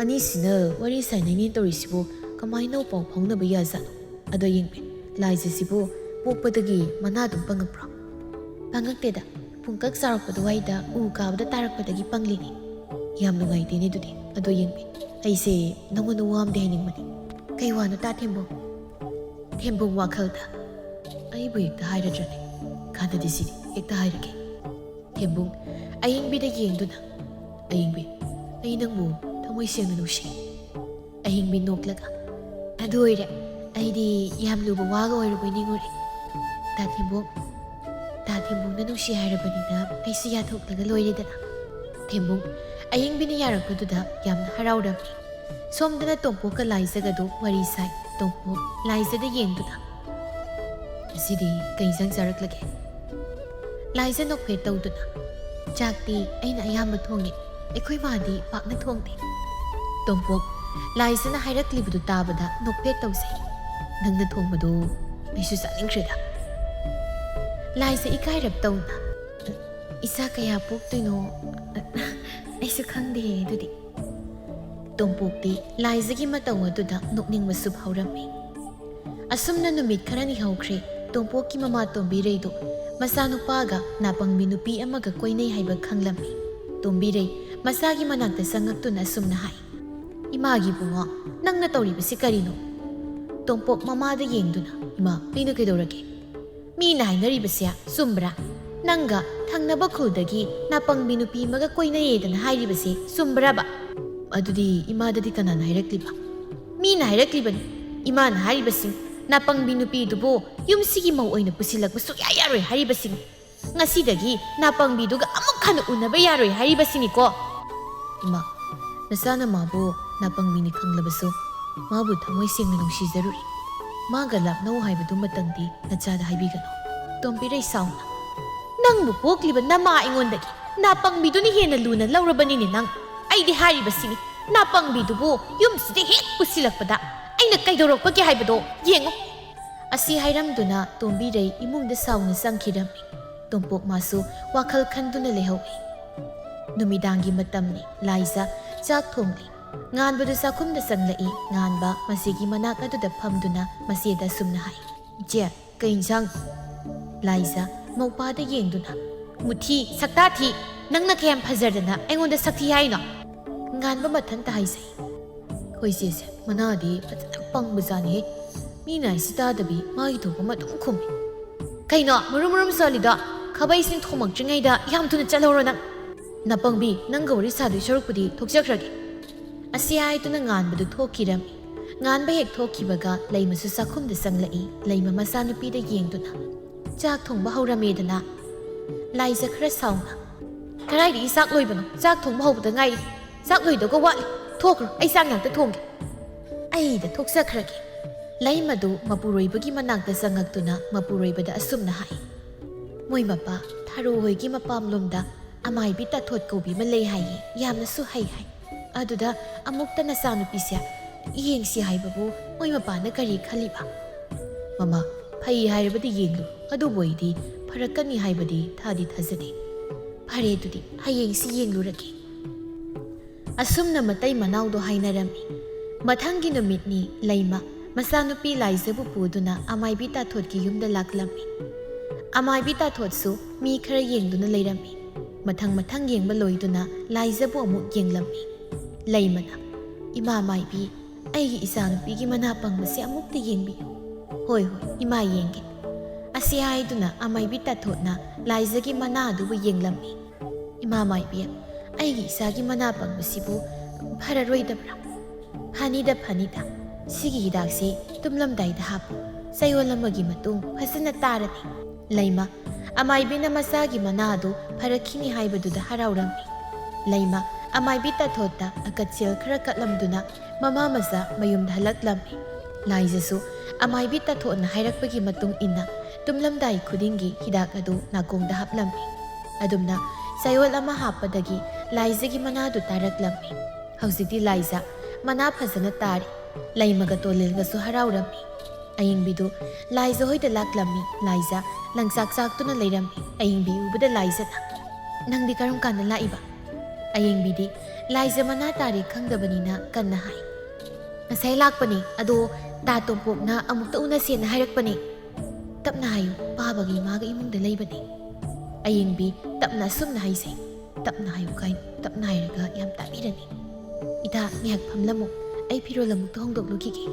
"ꯑꯅꯤꯁꯤꯅ ꯋꯥꯔꯤ ꯁꯥꯟꯅꯩꯅꯦ ꯇꯧꯔꯤꯁꯤꯕꯨ ꯀꯃꯥꯏꯅ ꯄꯥꯎ ꯐꯥꯎꯅꯕ ꯌꯥꯖꯥꯠꯅꯣ?" ꯑꯗꯣ ꯑꯌꯤꯡꯕꯤ, "ꯂꯥꯏꯖꯁꯤꯕꯨ ꯄꯣꯛꯄꯗꯒꯤ ꯃꯅꯥ ꯑꯗꯨꯝ ꯄꯪꯉꯛꯄ꯭ꯔꯣ?" "ꯄꯪꯉꯛꯇꯦꯗ, ꯄꯨꯡꯀꯛ ꯆꯥꯎꯔꯛꯄ ꯑꯗꯨꯋꯥꯏꯗ ꯎ ꯀꯥꯕꯗ ꯇꯥꯔꯛꯄꯗꯒꯤ ꯄꯪꯂꯤꯅꯤ꯫ ꯌꯥꯝ ꯅꯨꯡꯉꯥꯏꯇꯦꯅꯦ ꯑꯗꯨꯗꯤ꯫ ꯑꯗꯣ ꯑꯌꯤꯡꯕꯤ, ꯑꯩꯁꯦ ꯅꯪꯉꯣꯟꯗ ꯋꯥ ꯑꯃꯗꯤ ꯍꯥꯏꯅꯤꯡꯕꯅꯤ꯫" "ꯀꯩ ꯋꯥꯅꯣ ꯇꯥ ꯊꯦꯝꯕꯨꯡ?" ꯊꯦꯝꯕꯨꯡ ꯋꯥꯈꯜꯗ, "ꯑꯩꯕꯨ ꯍꯦꯛꯇ ꯍꯥꯏꯔꯗ꯭ꯔꯅꯦ? ꯀꯥꯟꯅꯗꯦ ꯁꯤꯗꯤ, ꯍꯦꯛꯇ ꯍꯥꯏꯔꯒꯦ꯫" ꯊꯦꯝꯕꯨꯡ ꯑꯌꯤꯡꯕꯤꯗ ꯌꯦꯡꯗꯨꯅ, "ꯑꯌꯤꯡꯕꯤ, ꯑꯩ ꯅꯪꯕꯨ ꯊꯃꯣꯏ ꯁꯦꯡꯅ ꯅꯨꯡꯁꯤ꯫" ꯑꯍꯤꯡꯕꯤ ꯅꯣꯛꯂꯒ, "ꯑꯗꯨ ꯑꯣꯏꯔꯦ, ꯑꯩꯗꯤ ꯌꯥꯝ ꯂꯨꯕ ꯋꯥꯒ ꯑꯣꯏꯔꯕꯣꯏ ꯅꯤꯡꯉꯨꯔꯦ꯫" "ꯇꯥ ꯊꯦꯝꯕꯨꯡ, ꯇꯥ ꯊꯦꯝꯕꯨꯡꯅ ꯅꯨꯡꯁꯤ ꯍꯥꯏꯔꯕꯅꯤꯅ ꯑꯩꯁꯨ ꯌꯥꯊꯣꯛꯂꯒ ꯂꯣꯏꯔꯦꯗꯅ꯫" ꯊꯦꯝꯕꯨꯡ ꯑꯍꯤꯡꯕꯤꯅ ꯌꯥꯔꯛꯄꯗꯨꯗ ꯌꯥꯝꯅ ꯍꯔꯥꯎꯔꯝꯃꯤ꯫ ꯁꯣꯝꯗꯅ ꯇꯣꯝꯄꯣꯛꯀ ꯂꯥꯏꯖꯒꯗꯨ ꯋꯥꯔꯤ ꯁꯥꯏ꯫ ꯇꯣꯝꯄꯣꯛ ꯂꯥꯏꯖꯗ ꯌꯦꯡꯗꯨꯅ, "ꯉꯁꯤꯗꯤ ꯀꯩ ꯏꯟꯁꯥꯡ ꯆꯥꯔꯛꯂꯒꯦ?" ꯂꯥꯏꯖ ꯅꯣꯛꯐꯦꯠ ꯇꯧꯗꯨꯅ, "ꯆꯥꯛꯇꯤ ꯑꯩꯅ ꯑꯌꯥꯝꯕ ꯊꯣꯡꯉꯦ꯫ ꯑꯩꯈꯣꯏ ꯃꯥꯗꯤ ꯄꯥꯛꯅ ꯊꯣꯡꯗꯦ꯫" ꯇꯣꯝꯄꯣꯛ ꯂꯥꯏꯖꯅ ꯍꯥꯏꯔꯛꯂꯤꯕꯗꯨ ꯇꯥꯕꯗ ꯅꯣꯛꯐꯦꯠ ꯇꯧꯖꯩ꯫ "ꯅꯪꯅ ꯊꯣꯡꯕꯗꯨ ꯑꯩꯁꯨ ꯆꯥꯅꯤꯡꯈ꯭ꯔꯦꯗ꯫" ꯂꯥꯏꯖ ꯏꯀꯥꯏꯔꯞ ꯇꯧꯅ, "ꯏꯆꯥ ꯀꯌꯥ ꯄꯣꯛꯇꯣꯏꯅꯣ? ꯑꯩꯁꯨ ꯈꯪꯗꯦ ꯑꯗꯨꯗꯤ꯫" ꯇꯣꯝꯄꯣꯛꯇꯤ ꯂꯥꯏꯖꯒꯤ ꯃꯇꯧ ꯑꯗꯨꯗ ꯅꯣꯛꯅꯤꯡꯕꯁꯨ ꯐꯥꯎꯔꯝꯃꯤ꯫ ꯑꯁꯨꯝꯅ ꯅꯨꯃꯤꯠ ꯈꯔꯅꯤ ꯍꯧꯈ꯭ꯔꯦ꯫ ꯇꯣꯝꯄꯣꯛꯀꯤ ꯃꯃꯥ ꯇꯣꯝꯕꯤꯔꯩꯗꯨ ꯃꯆꯥꯅꯨꯄꯥꯒ ꯅꯥꯄꯪꯕꯤ ꯅꯨꯄꯤ ꯑꯃꯒ ꯀꯣꯏꯅꯩ ꯍꯥꯏꯕ ꯈꯪꯂꯝꯃꯤ꯫ ꯇꯣꯝꯕꯤꯔꯩ ꯃꯆꯥꯒꯤ ꯃꯅꯥꯛꯇ ꯆꯪꯉꯛꯇꯨꯅ ꯑꯁꯨꯝꯅ ꯍꯥꯏ, "ꯏꯃꯥꯒꯤ ꯏꯕꯨꯡꯉꯣ, ꯅꯪꯅ ꯇꯧꯔꯤꯕꯁꯤ ꯀꯔꯤꯅꯣ?" ꯇꯣꯝꯄꯣꯛ ꯃꯃꯥꯗ ꯌꯦꯡꯗꯨꯅ, "ꯏꯃꯥ, ꯑꯩꯅ ꯀꯩꯗꯧꯔꯒꯦ? ꯃꯤꯅ ꯍꯥꯏꯅꯔꯤꯕꯁꯦ ꯆꯨꯝꯕ꯭ꯔꯥ? ꯅꯪꯒ ꯊꯪꯅꯕ ꯈꯨꯜꯗꯒꯤ ꯅꯥꯄꯪꯕꯤ ꯅꯨꯄꯤ ꯑꯃꯒ ꯀꯣꯏꯅꯩꯌꯦꯗꯅ ꯍꯥꯏꯔꯤꯕꯁꯦ ꯆꯨꯝꯕ꯭ꯔꯕ?" "ꯑꯗꯨꯗꯤ ꯏꯃꯥꯗꯗꯤ ꯀꯅꯥꯅ ꯍꯥꯏꯔꯛꯂꯤꯕ?" "ꯃꯤꯅ ꯍꯥꯏꯔꯛꯂꯤꯕꯅꯤ꯫ ꯏꯃꯥꯅ ꯍꯥꯏꯔꯤꯕꯁꯤꯡ, ꯅꯥꯄꯪꯕꯤ ꯅꯨꯄꯤꯗꯨꯕꯨ ꯌꯨꯝꯁꯤꯒꯤ ꯃꯧ ꯑꯣꯏꯅ ꯄꯨꯁꯤꯜꯂꯛꯄ ꯁꯨꯛꯌꯥ ꯌꯥꯔꯣꯏ ꯍꯥꯏꯔꯤꯕꯁꯤꯡ꯫ ꯉꯁꯤꯗꯒꯤ ꯅꯥꯄꯪꯕꯤꯗꯨꯒ ꯑꯃꯨꯛ ꯍꯟꯅ ꯎꯅꯕ ꯌꯥꯔꯣꯏ ꯍꯥꯏꯔꯤꯕꯁꯤꯅꯤꯀꯣ꯫" "ꯏꯃꯥ, ꯅꯆꯥꯅ ꯃꯥꯕꯨ ꯅꯥꯄꯪꯕꯤꯅꯤ ꯈꯪꯂꯕꯁꯨ, ꯃꯥꯕꯨ ꯊꯃꯣꯏ ꯁꯦꯡꯅ ꯅꯨꯡꯁꯤꯖꯔꯨꯔꯤ꯫ ꯃꯥꯒ ꯂꯥꯞꯅꯧ ꯍꯥꯏꯕꯗꯨꯃꯇꯪꯗꯤ ꯅꯆꯥꯗ ꯍꯥꯏꯕꯤꯒꯅꯨ꯫" ꯇꯣꯝꯕꯤꯔꯩ ꯁꯥꯎꯅ, "ꯅꯪꯕꯨ ꯄꯣꯛꯂꯤꯕ ꯅꯃꯥ ꯑꯩꯉꯣꯟꯗꯒꯤ ꯅꯥꯄꯪꯕꯤꯗꯨꯅ ꯍꯦꯟꯅ ꯂꯨꯅ ꯂꯧꯔꯕꯅꯤꯅꯦ ꯅꯪ꯫ ꯑꯩꯗꯤ ꯍꯥꯏꯔꯤꯕꯁꯤꯅꯤ, "ꯅꯥꯄꯪꯕꯤꯗꯨꯕꯨ ꯌꯨꯝꯁꯤꯗ ꯍꯦꯛ ꯄꯨꯁꯤꯜꯂꯛꯄꯗ ꯑꯩꯅ ꯀꯩꯗꯧꯔꯛꯄꯒꯦ ꯍꯥꯏꯕꯗꯣ ꯌꯦꯡꯉꯨ!" ꯑꯁꯤ ꯍꯥꯏꯔꯝꯗꯨꯅ ꯇꯣꯝꯕꯤꯔꯩ ꯏꯃꯨꯡꯗ ꯁꯥꯎꯅ ꯆꯪꯈꯤꯔꯝꯃꯤ꯫ ꯇꯣꯝꯄꯣꯛ ꯃꯥꯁꯨ ꯋꯥꯈꯜ ꯈꯟꯗꯨꯅ ꯂꯩꯍꯧꯏ꯫ ꯅꯨꯃꯤꯗꯥꯡꯒꯤ ꯃꯇꯝꯅꯤ꯫ ꯂꯥꯏꯖ ꯆꯥꯛ ꯊꯣꯡꯂꯤ꯫ ꯉꯥꯟꯕꯗꯨ ꯆꯥꯛꯈꯨꯝꯗ ꯆꯪꯂꯛꯏ꯫ ꯉꯥꯟꯕ ꯃꯆꯦꯒꯤ ꯃꯅꯥꯛ ꯑꯗꯨꯗ ꯐꯝꯗꯨꯅ ꯃꯆꯦꯗ ꯑꯁꯨꯝꯅ ꯍꯥꯏ, "ꯏꯆꯦ, ꯀꯩ ꯏꯟꯁꯥꯡ?" ꯂꯥꯏꯖ ꯃꯧꯄꯥꯗ ꯌꯦꯡꯗꯨꯅ, "ꯃꯨꯊꯤ, ꯁꯛꯇꯥ ꯊꯤ, ꯅꯪꯅ ꯀꯌꯥꯝ ꯐꯖꯗꯅ ꯑꯩꯉꯣꯟꯗ ꯁꯛꯊꯤ ꯍꯥꯏꯅꯣ?" ꯉꯥꯟꯕ ꯃꯊꯟꯇ ꯍꯥꯏꯖꯩ, "ꯑꯩꯈꯣꯏ ꯏꯆꯦꯁꯦ ꯃꯅꯥꯗꯤ ꯐꯖꯅ ꯄꯪꯕꯖꯥꯠꯅꯤꯍꯦ꯫ ꯃꯤꯅ ꯍꯥꯏꯁꯤ ꯇꯥꯗꯕꯤ ꯃꯥꯒꯤ ꯊꯣꯛꯄ ꯑꯃ ꯑꯗꯨꯝ ꯈꯨꯝꯃꯤ꯫ ꯀꯩꯅꯣ ꯃꯔꯨꯝ ꯃꯔꯨꯝ ꯆꯥꯂꯤꯗꯣ? ꯈꯥꯕꯩꯁꯤꯡ ꯊꯣꯡꯂꯛꯇ꯭ꯔꯤꯉꯩꯗ ꯌꯥꯝ ꯊꯨꯅ ꯆꯠꯍꯧꯔꯣ ꯅꯪ꯫ ꯅꯥꯄꯪꯕꯤ, ꯅꯪꯒ ꯋꯥꯔꯤ ꯁꯥꯗꯣꯏ ꯁꯔꯨꯛꯄꯨꯗꯤ ꯊꯣꯛꯆꯈ꯭ꯔꯒꯦ꯫" ꯑꯁꯤ ꯍꯥꯏꯗꯨꯅ ꯉꯥꯟꯕꯗꯨ ꯊꯣꯛꯈꯤꯔꯝꯃꯤ꯫ ꯉꯥꯟꯕ ꯍꯦꯛ ꯊꯣꯛꯈꯤꯕꯒ ꯂꯩꯃꯁꯨ ꯆꯥꯛꯈꯨꯝꯗ ꯆꯪꯂꯛꯏ꯫ ꯂꯩꯃ ꯃꯆꯥꯅꯨꯄꯤꯗ ꯌꯦꯡꯗꯨꯅ, "ꯆꯥꯛ ꯊꯣꯡꯕ ꯍꯧꯔꯝꯃꯦꯗꯅ?" ꯂꯥꯏꯖ ꯈꯔ ꯁꯥꯎꯅ, "ꯀꯗꯥꯏꯗꯒꯤ ꯆꯥꯛ ꯂꯣꯏꯕꯅꯣ? ꯆꯥꯛ ꯊꯣꯡꯕ ꯍꯧꯕꯗ ꯉꯥꯏꯔꯤ꯫ ꯆꯥꯛ ꯂꯣꯏꯗꯧꯒ ꯋꯥꯠꯂꯤ꯫ ꯊꯣꯛꯈ꯭ꯔꯣ, ꯑꯩ ꯆꯥꯛ ꯉꯥꯛꯇ ꯊꯣꯡꯒꯦ꯫" "ꯑꯩꯗ ꯊꯣꯛꯆꯈ꯭ꯔꯒꯦ꯫" ꯂꯩꯃꯗꯨ ꯃꯄꯨꯔꯣꯏꯕꯒꯤ ꯃꯅꯥꯛꯇ ꯆꯪꯉꯛꯇꯨꯅ ꯃꯄꯨꯔꯣꯏꯕꯗ ꯑꯁꯨꯝꯅ ꯍꯥꯏ, "ꯃꯣꯏ ꯃꯄꯥ ꯊꯥꯔꯨ ꯍꯣꯏꯒꯤ ꯃꯄꯥꯝꯂꯣꯝꯗ ꯑꯃꯥꯏꯕꯤ ꯇꯥꯊꯣꯠ ꯀꯧꯕꯤ ꯑꯃ ꯂꯩ ꯍꯥꯏꯌꯦ, ꯌꯥꯝꯅꯁꯨ ꯍꯩ ꯍꯥꯏ꯫ ꯑꯗꯨꯗ ꯑꯃꯨꯛꯇ ꯅꯆꯥꯅꯨꯄꯤꯁꯦ ꯌꯦꯡꯁꯤ ꯍꯥꯏꯕꯕꯨ ꯃꯣꯏ ꯃꯄꯥꯅ ꯀꯔꯤ ꯈꯜꯂꯤꯕ?" "ꯃꯃꯥ, ꯐꯩ ꯍꯥꯏꯔꯕꯗꯤ ꯌꯦꯡꯂꯨ, ꯑꯗꯨꯕꯨ ꯑꯩꯗꯤ ꯐꯔꯛꯀꯅꯤ ꯍꯥꯏꯕꯗꯤ ꯊꯥꯗꯤ ꯊꯥꯖꯗꯦ꯫" "ꯐꯔꯦ, ꯑꯗꯨꯗꯤ ꯍꯌꯦꯡꯁꯤ ꯌꯦꯡꯂꯨꯔꯒꯦ꯫" ꯑꯁꯨꯝꯅ ꯃꯇꯩ ꯃꯅꯥꯎꯗꯣ ꯍꯥꯏꯅꯔꯝꯃꯤ꯫ ꯃꯊꯪꯒꯤ ꯅꯨꯃꯤꯠꯅꯤ꯫ ꯂꯩꯃ ꯃꯆꯥꯅꯨꯄꯤ ꯂꯥꯏꯖꯕꯨ ꯄꯨꯗꯨꯅ ꯑꯃꯥꯏꯕꯤ ꯇꯥꯊꯣꯠꯀꯤ ꯌꯨꯝꯗ ꯂꯥꯛꯂꯝꯃꯤ꯫ ꯑꯃꯥꯏꯕꯤ ꯇꯥꯊꯣꯠꯁꯨ ꯃꯤ ꯈꯔ ꯌꯦꯡꯗꯨꯅ ꯂꯩꯔꯝꯃꯤ꯫ ꯃꯊꯪ ꯃꯊꯪ ꯌꯦꯡꯕ ꯂꯣꯏꯗꯨꯅ ꯂꯥꯏꯖꯕꯨ ꯑꯃꯨꯛ ꯌꯦꯡꯂꯝꯃꯤ꯫ ꯂꯩꯃꯅ, "ꯏꯃꯥ ꯃꯥꯏꯕꯤ, ꯑꯩꯒꯤ ꯏꯆꯥꯅꯨꯄꯤꯒꯤ ꯃꯅꯥ ꯄꯪꯕꯁꯦ ꯑꯃꯨꯛꯇ ꯌꯦꯡꯕꯤꯌꯨ꯫" "ꯍꯣꯏ, ꯍꯣꯏ, ꯏꯃꯥ ꯌꯦꯡꯒꯦ꯫" ꯑꯁꯤ ꯍꯥꯏꯗꯨꯅ ꯑꯃꯥꯏꯕꯤ ꯇꯥꯊꯣꯠꯅ ꯂꯥꯏꯖꯒꯤ ꯃꯅꯥ ꯑꯗꯨꯕꯨ ꯌꯦꯡꯂꯝꯃꯤ꯫ "ꯏꯃꯥ ꯃꯥꯏꯕꯤ, ꯑꯩꯒꯤ ꯏꯆꯥꯒꯤ ꯃꯅꯥ ꯄꯪꯕꯁꯤꯕꯨ ꯐꯔꯔꯣꯏꯗꯕ꯭ꯔꯥ?" "ꯐꯅꯤꯗ, ꯐꯅꯤꯗ꯫ ꯁꯤꯒꯤ ꯍꯤꯗꯥꯛꯁꯤ ꯇꯨꯝꯂꯝꯗꯥꯏꯗ ꯍꯥꯞꯄꯨ꯫ ꯆꯌꯣꯜ ꯑꯃꯒꯤ ꯃꯇꯨꯡ ꯐꯖꯅ ꯇꯥꯔꯅꯤ꯫" ꯂꯩꯃ ꯑꯃꯥꯏꯕꯤꯅ ꯃꯆꯥꯒꯤ ꯃꯅꯥ ꯑꯗꯨ ꯐꯔꯛꯈꯤꯅꯤ ꯍꯥꯏꯕꯗꯨꯗ ꯍꯔꯥꯎꯔꯝꯃꯤ꯫ ꯂꯩꯃ ꯑꯃꯥꯏꯕꯤ ꯇꯥꯊꯣꯠꯇ ꯑꯀꯠꯁꯦꯜ ꯈꯔ ꯀꯠꯂꯝꯗꯨꯅ ꯃꯃꯥ ꯃꯆꯥ ꯃꯌꯨꯝꯗ ꯍꯜꯂꯛꯂꯝꯃꯤ꯫ ꯂꯥꯏꯖꯁꯨ ꯑꯃꯥꯏꯕꯤ ꯇꯥꯊꯣꯠꯅ ꯍꯥꯏꯔꯛꯄꯒꯤ ꯃꯇꯨꯡ ꯏꯟꯅ ꯇꯨꯝꯂꯝꯗꯥꯏ ꯈꯨꯗꯤꯡꯒꯤ ꯍꯤꯗꯥꯛ ꯑꯗꯨ ꯅꯥꯀꯣꯡꯗ ꯍꯥꯞꯂꯝꯃꯤ꯫ ꯑꯗꯨꯝꯅ ꯆꯌꯣꯜ ꯑꯃ ꯍꯥꯞꯄꯗꯒꯤ ꯂꯥꯏꯖꯒꯤ ꯃꯅꯥꯗꯨ ꯇꯥꯔꯛꯂꯝꯃꯤ꯫ ꯍꯧꯖꯤꯛꯇꯤ ꯂꯥꯏꯖ ꯃꯅꯥ ꯐꯖꯅ ꯇꯥꯔꯦ꯫ ꯂꯩꯃꯒ ꯇꯣꯂꯦꯜꯒꯁꯨ ꯍꯔꯥꯎꯔꯝꯃꯤ꯫ ꯑꯌꯤꯡꯕꯤꯗꯨ ꯂꯥꯏꯖ ꯍꯣꯏꯗ ꯂꯥꯛꯂꯝꯃꯤ꯫ ꯂꯥꯏꯖ ꯂꯪꯆꯥꯛ ꯆꯥꯛꯇꯨꯅ ꯂꯩꯔꯝꯃꯤ꯫ ꯑꯌꯤꯡꯕꯤ ꯎꯕꯗ ꯂꯥꯏꯖꯅ, "ꯅꯪꯗꯤ ꯀꯔꯝ ꯀꯥꯟꯗ ꯂꯥꯛꯏꯕ?" ꯑꯌꯤꯡꯕꯤꯗꯤ ꯂꯥꯏꯖ ꯃꯅꯥ ꯇꯥꯔꯦ ꯈꯪꯗꯕꯅꯤꯅ ꯀꯟꯅ ꯍꯥꯏ, "ꯉꯁꯥꯏ ꯂꯥꯛꯄꯅꯤ, ꯑꯗꯣ ꯇꯥ ꯇꯣꯝꯄꯣꯛꯅ ꯑꯃꯨꯛꯇ ꯎꯅꯁꯦꯅ ꯍꯥꯏꯔꯛꯄꯅꯤ꯫ ꯇꯞꯅ ꯍꯥꯏꯌꯨ, ꯄꯥꯕꯒꯤ ꯏꯃꯥꯒ ꯏꯃꯨꯡꯗ ꯂꯩꯕꯅꯤ꯫" ꯑꯌꯤꯡꯕꯤ ꯇꯞꯅ ꯑꯁꯨꯝꯅ ꯍꯥꯏꯖꯩ, "ꯇꯞꯅ ꯍꯥꯏꯌꯨ ꯀꯥꯏꯅ, ꯇꯞꯅ ꯍꯥꯏꯔꯒ ꯌꯥꯝ ꯇꯥꯕꯤꯔꯅꯤ꯫ ꯏꯇꯥ, ꯉꯥꯏꯍꯥꯛ ꯐꯝꯂꯝꯃꯨ, ꯑꯩ ꯐꯤꯔꯣꯜ ꯑꯃꯨꯛꯇ ꯍꯣꯡꯗꯣꯛꯂꯨꯈꯤꯒꯦ꯫"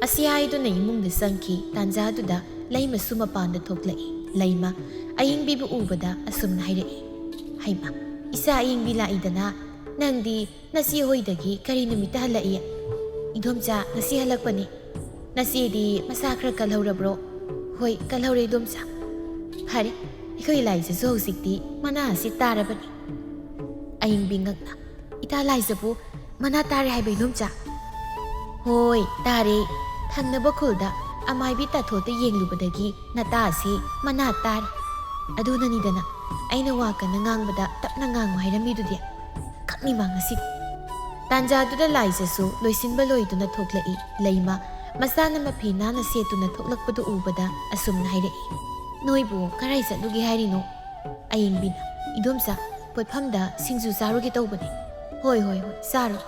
ꯑꯁꯤ ꯍꯥꯏꯗꯨꯅ ꯏꯃꯨꯡꯗ ꯆꯪꯈꯤ꯫ ꯇꯥꯟꯖꯥꯗꯨꯗ ꯂꯩꯃꯁꯨ ꯃꯄꯥꯟꯗ ꯊꯣꯛꯂꯛꯏ꯫ ꯂꯩꯃ ꯑꯌꯤꯡꯕꯤꯕꯨ ꯎꯕꯗ ꯑꯁꯨꯝꯅ ꯍꯥꯏꯔꯛꯏ, "ꯍꯩꯃ, ꯏꯆꯥ ꯑꯌꯤꯡꯕꯤ ꯂꯥꯛꯏꯗꯅ, ꯅꯪꯗꯤ ꯅꯆꯦ ꯍꯣꯏꯗꯒꯤ ꯀꯔꯤ ꯅꯨꯃꯤꯠꯇ ꯍꯜꯂꯛꯏ?" "ꯏꯗꯣꯝꯆꯥ, ꯉꯁꯤ ꯍꯜꯂꯛꯄꯅꯤ꯫" "ꯅꯆꯦꯗꯤ ꯃꯁꯥ ꯈꯔ ꯀꯜꯍꯧꯔꯕ꯭ꯔꯣ?" "ꯍꯣꯏ, ꯀꯜꯍꯧꯔꯦ ꯏꯗꯣꯝꯆꯥ꯫" "ꯐꯔꯦ, ꯑꯩꯈꯣꯏ ꯂꯥꯏꯖꯁꯨ ꯍꯧꯖꯤꯛꯇꯤ ꯃꯅꯥ ꯑꯁꯤ ꯇꯥꯔꯕꯅꯤ꯫" ꯑꯌꯤꯡꯕꯤ ꯉꯛꯅ, "ꯏꯇꯥ ꯂꯥꯏꯖꯕꯨ ꯃꯅꯥ ꯇꯥꯔꯦ ꯍꯥꯏꯕ ꯏꯗꯣꯝꯆꯥ?" "ꯍꯣꯏ, ꯇꯥꯔꯦ꯫ ꯊꯪꯅꯕ ꯈꯨꯜꯗ ꯑꯃꯥꯏꯕꯤ ꯇꯥꯊꯣꯠꯇ ꯌꯦꯡꯂꯨꯕꯗꯒꯤ ꯅꯇꯥ ꯑꯁꯤ ꯃꯅꯥ ꯇꯥꯔꯦ꯫ ꯑꯗꯨꯅꯅꯤꯗꯅ ꯑꯩꯅ ꯋꯥ ꯀꯟꯅ ꯉꯥꯡꯕꯗ ꯇꯞꯅ ꯉꯥꯡꯉꯨ ꯍꯥꯏꯔꯝꯃꯤꯗꯨꯗꯤ꯫ ꯈꯛꯅꯤ ꯃꯥ ꯉꯁꯤꯗꯤ꯫" ꯇꯥꯟꯖꯥꯗꯨꯗ ꯂꯥꯏꯖꯁꯨ ꯂꯣꯏꯁꯤꯟꯕ ꯂꯣꯏꯗꯨꯅ ꯊꯣꯛꯂꯛꯏ꯫ ꯂꯩꯃ ꯃꯁꯥꯅ ꯃꯐꯤ ꯅꯥꯟꯅ ꯁꯦꯠꯇꯨꯅ ꯊꯣꯛꯂꯛꯄꯗꯨ ꯎꯕꯗ ꯑꯁꯨꯝꯅ ꯍꯥꯏꯔꯛꯏ, "ꯅꯣꯏꯕꯨ ꯀꯔꯥꯏ ꯆꯠꯂꯨꯒꯦ ꯍꯥꯏꯔꯤꯅꯣ?" ꯑꯌꯤꯡꯕꯤꯅ, "ꯏꯗꯣꯝꯆꯥ, ꯄꯣꯠꯐꯝꯗ ꯁꯤꯡꯖꯨ ꯆꯥꯔꯨꯒꯦ ꯇꯧꯕꯅꯤ꯫" "ꯍꯣꯏ, ꯍꯣꯏ, ꯍꯣꯏ, ꯆꯥꯔꯣ꯫"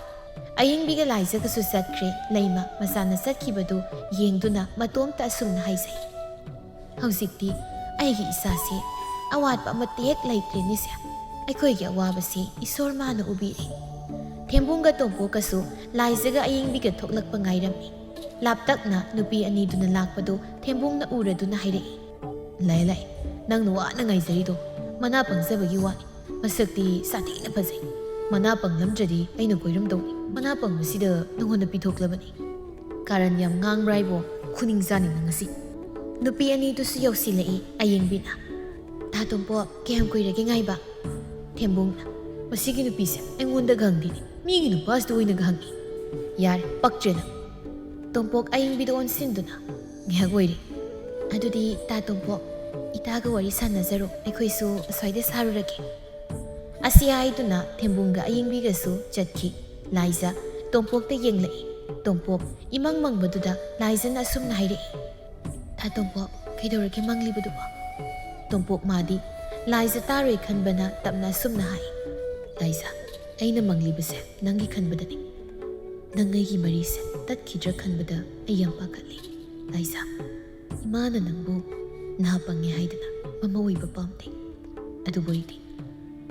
ꯑꯌꯤꯡꯕꯤꯒ ꯂꯥꯏꯖꯒꯁꯨ ꯆꯠꯈ꯭ꯔꯦ꯫ ꯂꯩꯃ ꯃꯆꯥꯅ ꯆꯠꯈꯤꯕꯗꯨ ꯌꯦꯡꯗꯨꯅ ꯃꯇꯣꯝꯇ ꯑꯁꯨꯝꯅ ꯍꯥꯏꯖꯩ, "ꯍꯧꯖꯤꯛꯇꯤ ꯑꯩꯒꯤ ꯏꯆꯥꯁꯦ ꯑꯋꯥꯠꯄ ꯑꯃꯠꯇ ꯍꯦꯛ ꯂꯩꯇ꯭ꯔꯦꯅꯦꯁꯦ꯫ ꯑꯩꯈꯣꯏꯒꯤ ꯑꯋꯥꯕꯁꯤ ꯏꯁꯣꯔ ꯃꯥꯅ ꯎꯕꯤꯔꯦ꯫" ꯊꯦꯝꯕꯨꯡꯒ ꯇꯣꯝꯄꯣꯛꯀꯁꯨ ꯂꯥꯏꯖꯒ ꯑꯌꯤꯡꯕꯤꯒ ꯊꯣꯛꯂꯛꯄ ꯉꯥꯏꯔꯝꯃꯤ꯫ ꯂꯥꯞꯇꯛꯅ ꯅꯨꯄꯤ ꯑꯅꯤꯗꯨꯅ ꯂꯥꯛꯄꯗꯨ ꯊꯦꯝꯕꯨꯡꯅ ꯎꯔꯗꯨꯅ ꯍꯥꯏꯔꯛꯏ, "ꯂꯥꯏ, ꯂꯥꯏ, ꯅꯪꯅ ꯋꯥꯅ ꯉꯥꯏꯖꯔꯤꯗꯣ ꯃꯅꯥ ꯄꯪꯖꯕꯒꯤ ꯋꯥꯅꯤ꯫ ꯃꯁꯛꯇꯤ ꯁꯥꯊꯤꯅ ꯐꯖꯩ꯫ ꯃꯅꯥ ꯄꯪꯂꯝꯗ꯭ꯔꯗꯤ ꯑꯩꯅ ꯀꯣꯏꯔꯝꯗꯧꯅꯤ꯫ ꯃꯅꯥ ꯄꯪꯕꯁꯤꯗ ꯅꯉꯣꯟꯗ ꯄꯤꯊꯣꯛꯂꯕꯅꯤ꯫" "ꯀꯥꯔꯟ ꯌꯥꯝ ꯉꯥꯡꯕ꯭ꯔꯥ ꯍꯥꯏꯕꯣ? ꯈꯨꯅꯤꯡ ꯆꯥꯅꯤ ꯅꯪ ꯉꯁꯤ꯫" ꯅꯨꯄꯤ ꯑꯅꯤꯗꯨꯁꯨ ꯌꯧꯁꯤꯜꯂꯛꯏ꯫ ꯑꯌꯤꯡꯕꯤꯅ, "ꯇꯥ ꯇꯣꯝꯄꯣꯛ, ꯀꯌꯥꯝ ꯀꯨꯏꯔꯒꯦ ꯉꯥꯏꯕ?" ꯊꯦꯝꯕꯨꯡꯅ, "ꯃꯁꯤꯒꯤ ꯅꯨꯄꯤꯁꯦ ꯑꯩꯉꯣꯟꯗꯒ ꯍꯪꯗꯦꯅꯦ, ꯃꯤꯒꯤ ꯅꯨꯄꯥꯁꯤꯗ ꯑꯣꯏꯅꯒ ꯍꯪꯉꯤ꯫ ꯌꯥꯔꯦ, ꯄꯛꯇ꯭ꯔꯦ ꯅꯪ꯫" ꯇꯣꯝꯄꯣꯛ ꯑꯌꯤꯡꯕꯤꯗ ꯑꯣꯟꯁꯤꯟꯗꯨꯅ, "ꯉꯥꯏꯍꯥꯛ ꯑꯣꯏꯔꯦ꯫ ꯑꯗꯨꯗꯤ ꯇꯥ ꯇꯣꯝꯄꯣꯛ, ꯏꯇꯥꯒ ꯋꯥꯔꯤ ꯁꯥꯟꯅꯖꯔꯣ, ꯑꯩꯈꯣꯏꯁꯨ ꯑꯁ꯭ꯋꯥꯏꯗ ꯁꯥꯔꯨꯔꯒꯦ꯫" ꯑꯁꯤ ꯍꯥꯏꯗꯨꯅ ꯊꯦꯝꯕꯨꯡꯒ ꯑꯌꯤꯡꯕꯤꯒꯁꯨ ꯆꯠꯈꯤ꯫ ꯂꯥꯏꯖ ꯇꯣꯝꯄꯣꯛꯇ ꯌꯦꯡꯂꯛꯏ꯫ ꯇꯣꯝꯄꯣꯛ ꯏꯃꯪ ꯃꯪꯕꯗꯨꯗ ꯂꯥꯏꯖꯅ ꯑꯁꯨꯝꯅ ꯍꯥꯏꯔꯛꯏ, "ꯊꯥ ꯇꯣꯝꯄꯣꯛ, ꯀꯩꯗꯧꯔꯒꯦ ꯃꯪꯂꯤꯕꯗꯨꯕꯣ?" ꯇꯣꯝꯄꯣꯛ ꯃꯥꯗꯤ ꯂꯥꯏꯖ ꯇꯥꯔꯣꯏ ꯈꯟꯕꯅ ꯇꯞꯅ ꯑꯁꯨꯝꯅ ꯍꯥꯏ, "ꯂꯥꯏꯖ, ꯑꯩꯅ ꯃꯪꯂꯤꯕꯁꯦ ꯅꯪꯒꯤ ꯈꯟꯕꯗꯅꯤ꯫ ꯅꯪ ꯑꯩꯒꯤ ꯃꯔꯤꯁꯦ ꯇꯠꯈꯤꯗ꯭ꯔꯥ ꯈꯟꯕꯗ ꯑꯩ ꯌꯥꯝ ꯄꯥꯈꯠꯂꯤ꯫ ꯂꯥꯏꯖ, ꯏꯃꯥꯅ ꯅꯪꯕꯨ ꯅꯍꯥ ꯄꯪꯉꯦ ꯍꯥꯏꯗꯅ ꯃꯃꯧ ꯑꯣꯏꯕ ꯄꯥꯝꯗꯦ꯫ ꯑꯗꯨꯕꯨ ꯑꯩꯗꯤ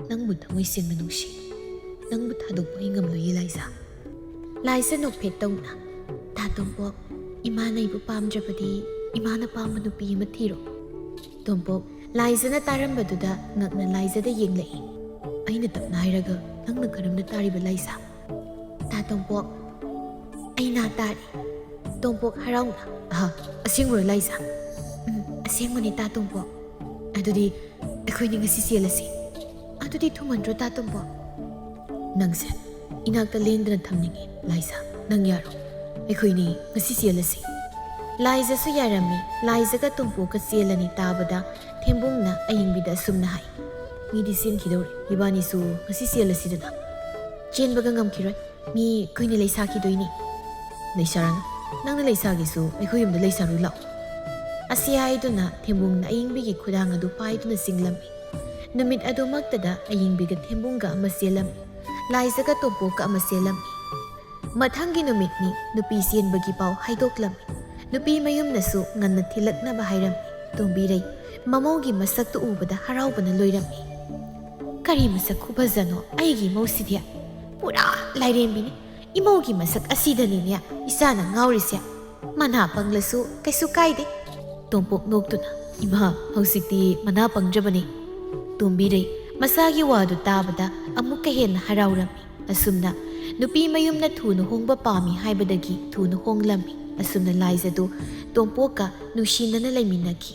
ꯅꯪꯕꯨ ꯊꯃꯣꯏ ꯁꯦꯡꯅ ꯅꯨꯡꯁꯤ꯫ ꯅꯪꯕꯨ ꯊꯥꯗꯣꯛꯄ ꯑꯩ ꯉꯝꯂꯣꯏꯌꯦ ꯂꯥꯏꯖ꯫" ꯂꯥꯏꯖ ꯅꯣꯛꯐꯦꯠ ꯇꯧꯅ, "ꯊꯥ ꯇꯣꯝꯄꯣꯛ, ꯏꯃꯥꯅ ꯑꯩꯕꯨ ꯄꯥꯝꯗ꯭ꯔꯕꯗꯤ ꯏꯃꯥꯅ ꯄꯥꯝꯕ ꯅꯨꯄꯤ ꯑꯃ ꯊꯤꯔꯣ꯫" ꯇꯣꯝꯄꯣꯛ ꯂꯥꯏꯖꯅ ꯇꯥꯔꯝꯕꯗꯨꯗ ꯉꯛꯅ ꯂꯥꯏꯖꯗ ꯌꯦꯡꯂꯛꯏ꯫ "ꯑꯩꯅ ꯇꯞꯅ ꯍꯥꯏꯔꯒ ꯅꯪꯅ ꯀꯔꯝꯅ ꯇꯥꯔꯤꯕ ꯂꯥꯏꯖ?" "ꯊꯥ ꯇꯣꯝꯄꯣꯛ, ꯑꯩ ꯅꯥ ꯇꯥꯔꯤ꯫" ꯇꯣꯝꯄꯣꯛ ꯍꯔꯥꯎꯅ, "ꯑꯍ, ꯑꯁꯦꯡꯕꯔꯣ ꯂꯥꯏꯖ?" "ꯎꯝ, ꯑꯁꯦꯡꯕꯅꯤ ꯇꯥ ꯇꯣꯝꯄꯣꯛ꯫" "ꯑꯗꯨꯗꯤ ꯑꯩꯈꯣꯏꯅꯤ ꯉꯁꯤ ꯆꯦꯜꯂꯁꯤ꯫" "ꯑꯗꯨꯗꯤ ꯊꯨꯃꯟꯗ꯭ꯔꯣ ꯇꯥ ꯇꯣꯝꯄꯣꯛ?" "ꯅꯪꯁꯦ ꯏꯅꯥꯛꯇ ꯂꯦꯡꯗꯅ ꯊꯝꯅꯤꯡꯉꯤ ꯂꯥꯏꯖ, ꯅꯪ ꯌꯥꯔꯣ? ꯑꯩꯈꯣꯏꯅꯤ ꯉꯁꯤ ꯆꯦꯜꯂꯁꯤ꯫" ꯂꯥꯏꯖꯁꯨ ꯌꯥꯔꯝꯃꯤ꯫ ꯂꯥꯏꯖꯒ ꯇꯣꯝꯄꯣꯛꯀ ꯆꯦꯜꯂꯅꯤ ꯇꯥꯕꯗ ꯊꯦꯝꯕꯨꯡꯅ ꯑꯌꯤꯡꯕꯤꯗ ꯑꯁꯨꯝꯅ ꯍꯥꯏ, "ꯃꯤꯗꯤ ꯆꯦꯟꯈꯤꯗꯧꯔꯦ, ꯏꯕꯥꯅꯤꯁꯨ ꯉꯁꯤ ꯆꯦꯜꯂꯁꯤꯗꯅ꯫" "ꯆꯦꯟꯕꯒ ꯉꯝꯈꯤꯔꯣꯏ, ꯃꯤ ꯀꯨꯏꯅ ꯂꯩꯁꯥꯈꯤꯗꯣꯏꯅꯤ꯫" "ꯂꯩꯁꯥꯔꯅꯨ, ꯅꯪꯅ ꯂꯩꯁꯥꯒꯦꯁꯨ ꯑꯩꯈꯣꯏ ꯌꯨꯝꯗ ꯂꯩꯁꯥꯔꯨ ꯂꯥꯛꯑꯣ꯫" ꯑꯁꯤ ꯍꯥꯏꯗꯨꯅ ꯊꯦꯝꯕꯨꯡꯅ ꯑꯌꯤꯡꯕꯤꯒꯤ ꯈꯨꯗꯥꯡ ꯑꯗꯨ ꯄꯥꯏꯗꯨꯅ ꯆꯤꯡꯂꯝꯃꯤ꯫ ꯅꯨꯃꯤꯠ ꯑꯗꯨꯃꯛꯇꯗ ꯑꯌꯤꯡꯕꯤꯒ ꯊꯦꯝꯕꯨꯡꯒ ꯑꯃ ꯆꯦꯜꯂꯝꯃꯤ꯫ ꯂꯥꯏꯖꯒ ꯇꯣꯝꯄꯣꯛꯀ ꯑꯃ ꯆꯦꯜꯂꯝꯃꯤ꯫ ꯃꯊꯪꯒꯤ ꯅꯨꯃꯤꯠꯅꯤ ꯅꯨꯄꯤ ꯆꯦꯟꯕꯒꯤ ꯄꯥꯎ ꯍꯥꯏꯗꯣꯛꯂꯝꯃꯤ꯫ ꯅꯨꯄꯤ ꯃꯌꯨꯝꯅꯁꯨ ꯉꯟꯅ ꯊꯤꯜꯂꯛꯅꯕ ꯍꯥꯏꯔꯝꯃꯤ꯫ ꯇꯣꯝꯕꯤꯔꯩ ꯃꯃꯧꯒꯤ ꯃꯁꯛꯇꯨ ꯎꯕꯗ ꯍꯔꯥꯎꯕꯅ ꯂꯣꯏꯔꯝꯃꯤ꯫ "ꯀꯔꯤ ꯃꯁꯛ ꯈꯨꯐꯖꯅꯣ ꯑꯩꯒꯤ ꯏꯃꯧꯁꯤꯗꯤ! ꯄꯨꯔꯥ ꯂꯥꯏꯔꯦꯝꯕꯤꯅꯤ꯫ ꯏꯃꯧꯒꯤ ꯃꯁꯛ ꯑꯁꯤꯗꯅꯤꯅꯦ ꯏꯆꯥꯅ ꯉꯥꯎꯔꯤꯁꯦ꯫ ꯃꯅꯥ ꯄꯪꯂꯁꯨ ꯀꯩꯁꯨ ꯀꯥꯏꯗꯦ꯫" ꯇꯣꯝꯄꯣꯛ ꯅꯣꯛꯇꯨꯅ, "ꯏꯃꯥ, ꯍꯧꯖꯤꯛꯇꯤ ꯃꯅꯥ ꯄꯪꯗ꯭ꯔꯕꯅꯤ꯫" ꯇꯣꯝꯕꯤꯔꯩ ꯃꯆꯥꯒꯤ ꯋꯥꯗꯨ ꯇꯥꯕꯗ ꯑꯃꯨꯛꯀ ꯍꯦꯟꯅ ꯍꯔꯥꯎꯔꯝꯃꯤ꯫ ꯑꯁꯨꯝꯅ ꯅꯨꯄꯤ ꯃꯌꯨꯝꯅ ꯊꯨꯅ ꯍꯣꯡꯕ ꯄꯥꯝꯃꯤ ꯍꯥꯏꯕꯗꯒꯤ ꯊꯨꯅ ꯍꯣꯡꯂꯝꯃꯤ꯫ ꯑꯁꯨꯝꯅ ꯂꯥꯏꯖꯗꯨ ꯇꯣꯝꯄꯣꯛꯀ ꯅꯨꯡꯁꯤꯅꯅ ꯂꯩꯃꯤꯟꯅꯈꯤ꯫